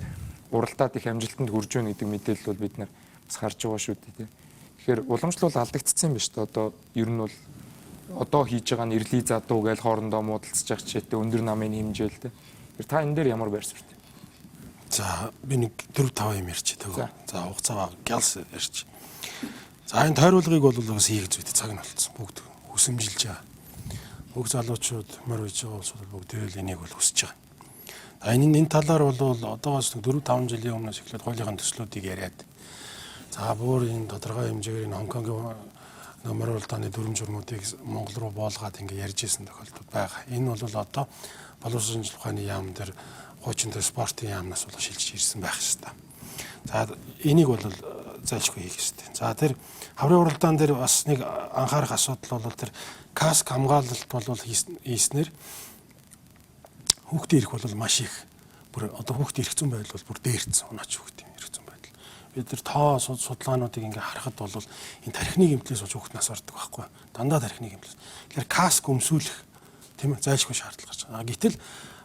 уралдаад их амжилтанд хүрж байна гэдэг мэдээлэл бол бид нар бас харж байгаа шүү дээ. Тэгэхээр уламжлал алдагдцсан юм биш үү. Одоо ер нь бол одоо хийж байгаа нь эрлийн задуу гээл хоорондоо муудалцж явах жишээтэй өндөр намын хэмжээл тэ. Тэр та энэ дээр ямар байр суурьтай? За би нэг 4 5 юм ярьчих төгөө. За хугацаа гялс ярьчих. За энэ тойруулгыг бол бас хийх зүйтэй цаг нь болцсон. Бүгд хүсэмжилж байгаа. Бүх залуучууд морь хийж байгаа улсууд бүгдээрээ л энийг бол хүсэж байгаа. За энэ талаар бол одоогоос 4 5 жилийн өмнөөс эхлээд хуулийн төслүүдийг яриад за бүр энэ тодорхой хэмжээгээр энэ Хонконгийн морь уралдааны дүрм журмуудыг Монгол руу буулгаад ингэ ярьж исэн тохиолдол байгаа. Энэ бол одоо боловсролын ухааны яам дээр хуучин дээр спортын яамнаас бол шилжиж ирсэн байх ёстой. За энийг бол зайлшгүй хийх ёстой. За тэр хаврын уралдаан дээр бас нэг анхаарах асуудал бол тэр каск хамгаалалт бол хийснээр хүүхдийн эрх бол маш их бүр одоо хүүхдийн эрх зүйн байдал бол бүр дээрдсэн унаач хүүхдийн эрх зүйн байдал. Бид нар тоо судалгаануудыг ингээ харахад бол энэ тархины гэмтлээс болж хүүхд нас ордог байхгүй. Дандаа тархины гэмтлээс. Тэгэхээр каск өмсүүлэх тийм ээ зайлшгүй шаардлага гарч байгаа. Гэтэл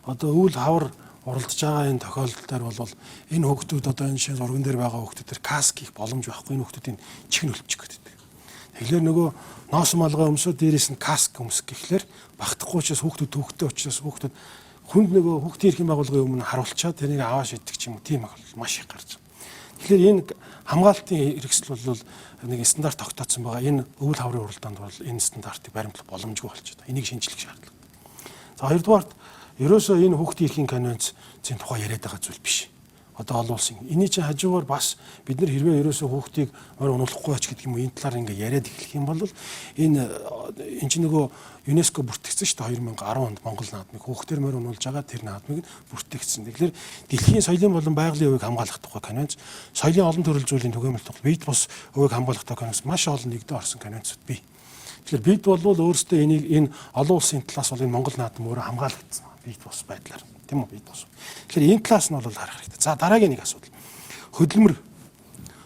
одоо өвөл хавар уралдаж байгаа энэ тохиолдол дээр бол энэ хүүхдүүд одоо энэ шинэ зурган дээр байгаа хүүхдүүд төр каск хийх боломж байхгүй. Энэ хүүхдүүдийн чихэн өлчих гэдэг. Тэгэхээр нөгөө ноос малгай өмсөө дээрээс нь каск өмсөх гэхлээр багтахгүй учраас хүүхдүүд төвхтэй учраас хүүхдүүд хүнд нөгөө хүүхдийн эрхийн байгууллагын өмнө харуулчаад тэрийг аваа шидэх ч юм уу тийм ах маш их гарч байгаа. Тэгэхээр энэ хамгаалтын хэрэгсэл бол нэг стандарт тогтооцсон байгаа. Энэ өвөл хаврын уралдаанд бол энэ стандартыг баримтлах боломжгүй болчиход байгаа. Энийг шинжлэх шаардлага. За хоёрдугаарт ерөөсөө энэ хүүхдийн эрхийн конвенцийн тухай яриад байгаа зүйл биш. Одоо олон улсын. Эний чинь хажуугаар бас бид нар хэрвээ ерөөсөө хүүхдийг морь унуулахгүй ч гэдэг юм уу энэ талаар ингээ яриад эхлэх юм бол энэ чинь нөгөө ЮНЕСКО бүртгэгдсэн шүү дээ 2010 онд Монгол наадмыг хүүхдээр морь унуулж байгаа тэр наадмыг бүртгэгдсэн. Тэгэхээр дэлхийн соёлын болон байгалийн өвийг хамгаалах тухай конвенц, соёлын олон төрөл зүйлийн түгээмэл тухай бид бус өвийг хамгаалах тухай конвенц маш олон нэгдэн орсон конвенцууд бий. Тэгэхээр бид бол өөрсдөө энийг энэ олон улсын талаас бол энэ Монгол наадам өөрөө хамгаалагдсан. Бид бус байдлаар тийм үү бид бус. Тэгэхээр энэ талаас нь бол харах хэрэгтэй. За дараагийн нэг асуудал. Хөдөлмөр.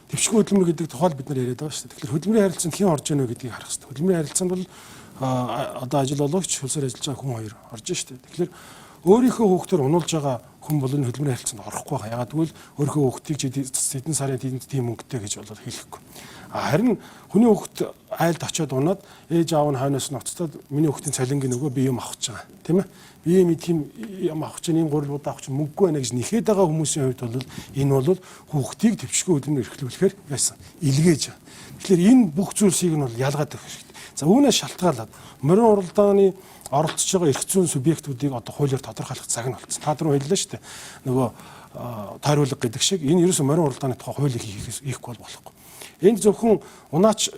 Тэвчгүй хөдөлмөр гэдэг тухай бид нар яриад байгаа шүү дээ. Тэгэхээр хөдөлмөрийн харилцаанд хэн орж ийнө гэдгийг харах хэрэгтэй. Хөдөлмөрийн харилцаанд бол одоо ажил олгогч, хөлсөөр ажиллаж байгаа хүн хоёр орж шүү дээ. Тэгэхээр өөрийнхөө хүүхдээр унуулж байгаа хүн бол энэ хөдөлмөрийн харилцаанд орохгүй байгаа. Ягаад гэвэл өөрийнхөө хүүхдийг хэдэн сарын тэнд тийм мөнгөтэй гэж бол хэлэхгүй. Харин хүний хүүхд айлд очиод унаад ээж аав нь хойноос нь уцтаад миний хүүхдийн цалингийн нөгөө би юм авах гэж байгаа. Тийм ээ? Би юм идэх юм авах чинь ийм гурил будаа авах чинь мөнгөгүй байна гэж нэхэд байгаа хүмүүсийн хувьд бол энэ бол хүүхдийг төвчгөө хөдөлмөр эрхлүүлэхээр яасан илгээж байгаа. Тэгэхээр энэ бүх зүйлсийг нь бол ялгаад өгөх хэрэгтэй. За үүнээс шалтгаалаад морин уралдааны оролцож байгаа эрх зүйн субъектүүдийг одоо хуулиар тодорхойлох цаг нь болцсон. Та түрүү хэллээ шүү дээ. Нөгөө тойруулга гэдэг шиг энэ ерөөсөө морин уралдааны тухай хуулийг хийхгүй бол болохгүй. Энд зөвхөн унаач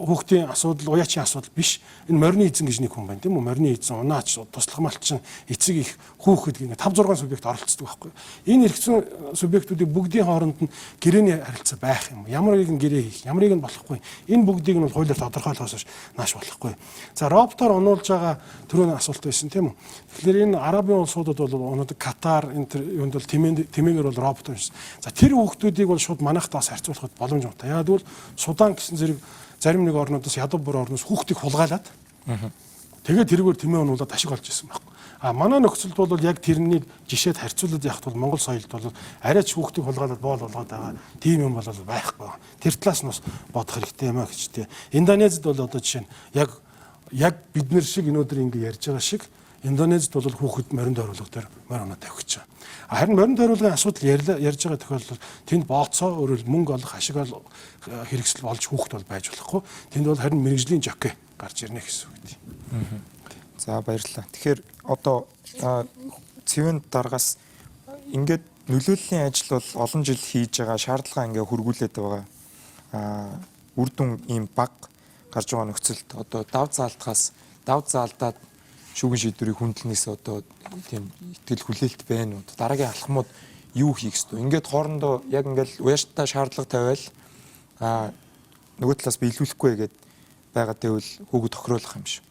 хүүхдийн асуудал, уяачийн асуудал биш. Энэ морины эзэн гэж нэг хүн байна тийм үү? Морины эзэн, унаач, туслагмалчин, эцэг их, хүүхэд гэх 5 6 субъект оролцдог байхгүй. Энэ эрх зүйн субъектүүдийн бүгдийн хооронд нь гэрээний харилцаа байх юм. Ямар нэгэн гэрээ хийх, ямар нэгэн болохгүй. Энэ бүгдийг нь бол хуулиар тодорхойлохоос нааш болохгүй. За роботоор унуулж байгаа түрүүний асуулт байсан тийм үү? Тэгэхээр энэ Арабын улсуудад бол өнөөдөр Катар энэ төр юунд бол тэмээгээр бол робот уншсан. За тэр хүүхдүүдийг бол шууд манайхтай бас харьцуулахад боломж муутай. Яагаад гэвэл Судан гэсэн зэрэг зарим нэг орнуудаас ядуу бүр орноос хүүхдийг хулгайлаад тэгээд тэргээр тэмээ унуулаад ашиг олж ирсэн байхгүй. А манай нөхцөлд бол яг тэрнийг жишээд харьцуулаад явахд бол Монгол соёлд бол арайч хүүхдийг хулгайлаад боол болгоод байгаа тийм юм бол байхгүй. Тэр талаас нь бас бодох хэрэгтэй юм а гэж тий. Индонезид бол одоо жишээ нь яг бид нар шиг өнөөдөр ингэ ярьж байгаа шиг Индонезид бол хүүхэд морин тойруулга дээр морь оноо тавих гэж байгаа. Харин морин тойруулгын асуудал ярьж байгаа тохиолдолд тэнд бооцоо өөрөөр мөнгө олох ашиг ол хэрэгсэл болж хүүхэд бол байж болохгүй. Тэнд бол харин мэргэжлийн жокей гарч ирнэ гэсэн үг тийм. За, баярлалаа. Тэгэхээр одоо цэвэн даргаас ингээд нөлөөллийн ажил бол олон жил хийж байгаа, шаардлага ингээ хөргүүлээд байгаа. Үр дүн ийм баг гарч байгаа нөхцөлд одоо дав заалтгаас дав заалдаад шүүгэн шийдвэрийг хүндлэнээс одоо тийм итгэл хүлээлт байна уу? Дараагийн алхмууд юу хийх ёстой? Ингээд хоорондоо яг ингээл уяштай шаардлага тавиал нөгөө талаас биелүүлэхгүй гээд байгаа гэвэл хүүгд тохируулах юм шүү.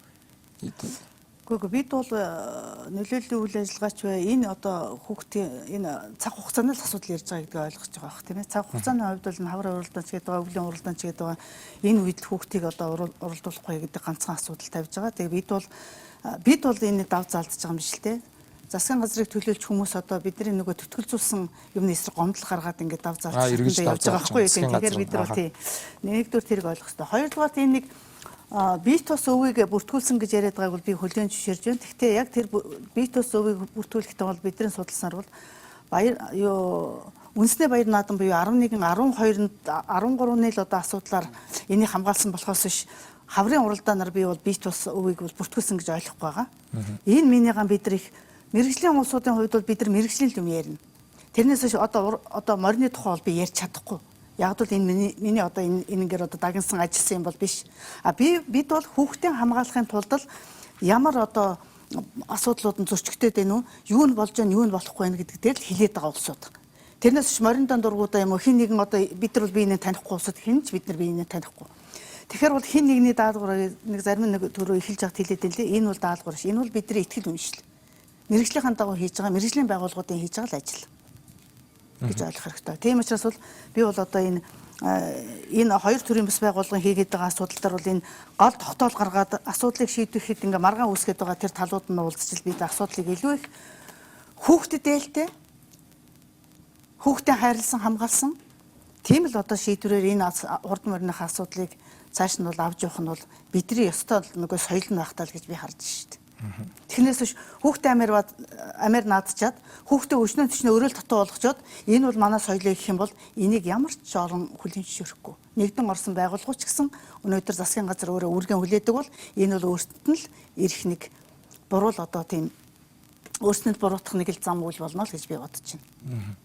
Үгүй, бид бол нөлөөллийн үйл ажиллагаач бай. Энэ одоо хүүхдийн энэ цаг хугацааны л асуудал ярьж байгаа гэдгийг ойлгож байгаа бох, тийм ээ. Цаг хугацааны хувьд бол энэ хаврын уралдаанч гэдэг байгаа, өвлийн уралдаанч гэдэг байгаа. Энэ үед л хүүхдийг одоо уралдуулахгүй гэдэг ганцхан асуудал тавьж байгаа. Тэгээ бид бол энэ дав заалдаж байгаа юм биш л те. Засгийн газрыг төлөөлж хүмүүс одоо бидний нөгөө төтгөлзүүлсэн юмны эсрэг гомдол гаргаад ингээд дав заалдаж явж байгаа байхгүй юу. Тэгэхээр бид нар бол тий. Нэгдүгээр тэрийг ойлгох хэрэгтэй. Хоёрдугаар энэ нэг бие тус өвийг бүртгүүлсэн гэж яриад байгааг бол би хүлээн зөвшөөрж байна. Гэхдээ яг тэр бие тус өвийг бүртгүүлэхдээ бол бидний судалснаар бол баяр юу үндэсний баяр наадам буюу 11 12-нд 13-ны л одоо асуудлаар энийг хамгаалсан болохоос биш хаврын уралдаанаар би бол бие тус өвийг бол бүртгүүлсэн гэж ойлгохгүй байгаа. Энэ минийгаан бид нар их мэрэгжлийн улсуудын хувьд бол бид нар мэрэгжлийн юм ярина. Тэрнээс биш одоо морины тухай бол би ярьж чадахгүй. Яг бол энэ миний одоо энэ ингээр одоо дагнсан ажилласан юм бол биш. А бид бол хүүхдийн хамгаалахын тулд л ямар одоо асуудлууд нь зөрчигдөд байна уу? Юу нь болж байна, юу нь болохгүй байна гэдэг дээр л хилээд байгаа улсууд. Тэрнээс биш мориндон дургуудаа юм уу хин нэгэн одоо бид нар бол биенээ танихгүй улсууд хэн ч бид нар биенээ танихгүй. Тэгэхээр бол хин нэгний даалгаврыг нэг зарим нэг төрөө эхэлж байхад хэлээд байна лээ. Энэ бол даалгавар биш. Энэ бол бидний итгэл үнэмшил. Мэргэжлийн дагуу хийж байгаа, мэргэжлийн байгууллагуудын хийж байгаа л ажил гэж ойлгох хэрэгтэй. Тийм учраас бол би бол одоо энэ хоёр төрлийн бас байгууллагын хийгээд байгаа асуудал дээр бол энэ гол тогтоол гаргаад асуудлыг шийдэхэд ингээ маргаан үүсгээд байгаа тэр талууд нь уулзчил бид асуудлыг илүү их хүүхдэд ээлтэй хүүхдээ хайрлсан хамгаалсан тийм л одоо шийдвэрээр энэ хурдан морины асуудлыг цааш нь бол авч явах нь бол бидний ёстой нөгөө соёл нь байх тал гэж би харж шít. Тэгнээс биш хүүхдээ амиар наадчаад хүүхдээ өчнөө төчнөө өрөөл татуу болгочоод энэ бол манай соёлыг гэх юм бол энийг ямар ч орон хүлээн зөвшөөрөхгүй. Нэгдэн орсон байгууллагч гэсэн өнөөдөр засгийн газар өөрөө үргэн хүлээдэг бол энэ бол өөрсдөд нь л ирэх нэг буруу л одоо тийм өөрсдөд буруутах нэг л зам үйл болно л гэж би бодож байна.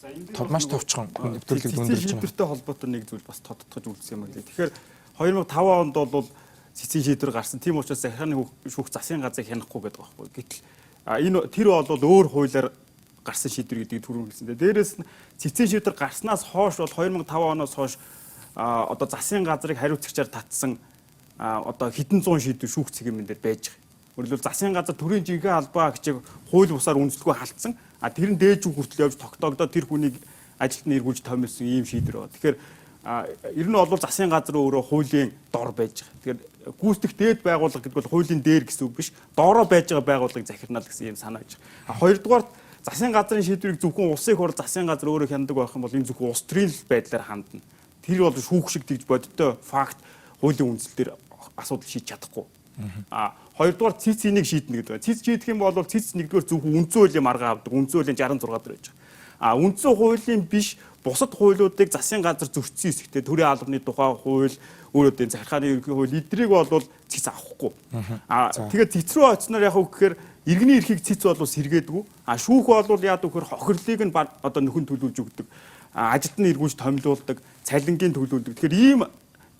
За энэ дээр маш товчхон нэвтрүүлгийг дүндэрч байна. Шийдвэртэй холбоотой нэг зүйл бас тодтогч үлдсэн юм аа. Тэгэхээр 2005 онд бол цэцгийн шийдвэр гарсан. Тийм учраас захиргааны шүүх засгийн газрыг хянахгүй гэдэг байхгүй. Гэтэл энэ тэр бол өөр хуулиар гарсан шийдвэр гэдгийг түрүүн хэлсэн. Дээрээс нь цэцгийн шийдвэр гарснаас хойш бол 2005 оноос хойш одоо засгийн газрыг хариуцагчаар татсан одоо хэдэн зуун шийдвэр шүүх цэгийн дээр байж байгаа. Өөрөлдвөл засгийн газар төрийн жинхэнэ албаа агчийг хууль бусаар үндэслэгүй халтсан. А тэр нь дээд шүүх хүртэл явж тогтоогдоод тэр хүнийг ажилд нь эргүүлж томилсон ийм шийдвэр байгаа. Тэгэхээр ер нь бол засгийн газар өөрөө хуулийн дор байж байгаа. Тэгэхээр гүйцэтгэх дээд байгууллага гэдэг бол хуулийн дээр гэсэн үг биш. Доороо байж байгаа байгууллагыг захирнаа л гэсэн юм санаа гэж байгаа. А хоёрдугаар засгийн газрын шийдвэрийг зөвхөн улсын их хурл засгийн газар өөрөө хяндаг байх юм бол энэ зөвхөн улс төрийн л байдлаар хандна. Тэр бол шүүх шиг тэгж бодиттой факт хуулийн үндсэл дээр асуудал шийдэж чадахгүй. А хоёрдугаар ЦИЦ энийг шийднэ гэдэг байна. ЦИЦ шийдэх юм бол ЦИЦ нэгдүгээр зөвхөн үндсэн хуулийн маргаан авдаг. Үндсэн хуулийн 66 дээр байж байгаа. А үндсэн хуулийн биш бусад хуулиудыг засгийн газар зөрчсөн хэсэгтээ төрийн албаны тухай хууль, өөрөөр энэ захиргааны ерөнхий хууль эдрийг бол ЦИЦ авахгүй. А тэгээд ЦИЦ рүү очсноор яг уу гэхээр иргэний эрхийг ЦИЦ бол сэргээдэггүй. А шүүх бол яадаг вэхээр хохирлыг нь одоо нөхөн төлөвлөж өгдөг. Ажилд нь эргүүлж томилуулдаг, цалингийн төлөвлөдөг. Тэгэхээр ийм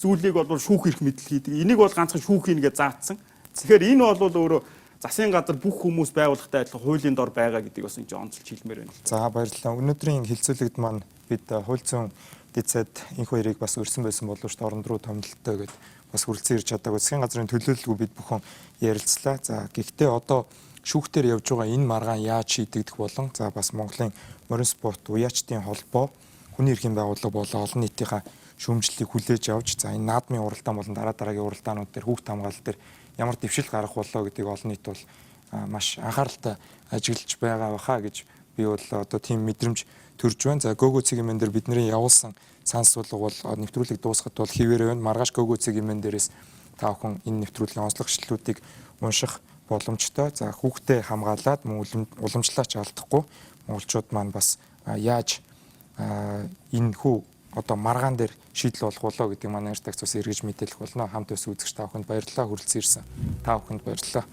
зүйлийг бол шүүх эрх мэдэл хийдэг. Энийг бол ганцхан шүүх хийнэ гэж заасан. Тэгэхээр энэ бол өөрөө засгийн газар бүх хүмүүс байгууллагатай адилхан хуулийн дор байгаа гэдгийг бас энэ онцолж хэлмээр байна. За баярлалаа. Өнөөдрийн хэлцүүлэгт маань бид хууль зүйн дэд инх хоёрыг бас өрсөн байсан боловч оронд руу томилолтой гэдээ бас хүрэлцэн ирж чадаагүй. Засгийн газрын төлөөлөлгүй бид бүхэн ярилцлаа. За гэхдээ одоо шүүхтэр явж байгаа энэ маргаан яаж шийдэгдэх болон за бас Монголын морин спорт уяачдын холбоо хүний эрхийн байгууллага болон олон нийтийнхаа шүүмжлэлийг хүлээж авч за энэ наадмын уралдаан болон дараа дараагийн уралдаанууд дээр хүүхд хамгаалал дээр ямар дэвшил гарах болоо гэдгийг олон нийт бол маш анхааралтай ажиглаж байгаа баха гэж би бол одоо тийм мэдрэмж төрж байна. За гого цэгийн дээр бидний явуулсан санал суулга бол нэвтрүүлгийг дуусгахад бол хിവэр байна. Маргааш гого цэгийн дээрээс та бүхэн энэ нэвтрүүлгийн онцлог шилтүүдийг унших боломжтой. За, хүүхдээ хамгаалаад мөн уламжлаач алдахгүй монголчууд маань бас яаж энэ хүү одоо маргаан дээр шийдэл болох болоо гэдэг манай редакц бас эргэж мэдээлэх болно. Хамт байсан үзэгч та бүхэнд баярлалаа. Хүрэлцэн ирсэн та бүхэнд баярлалаа.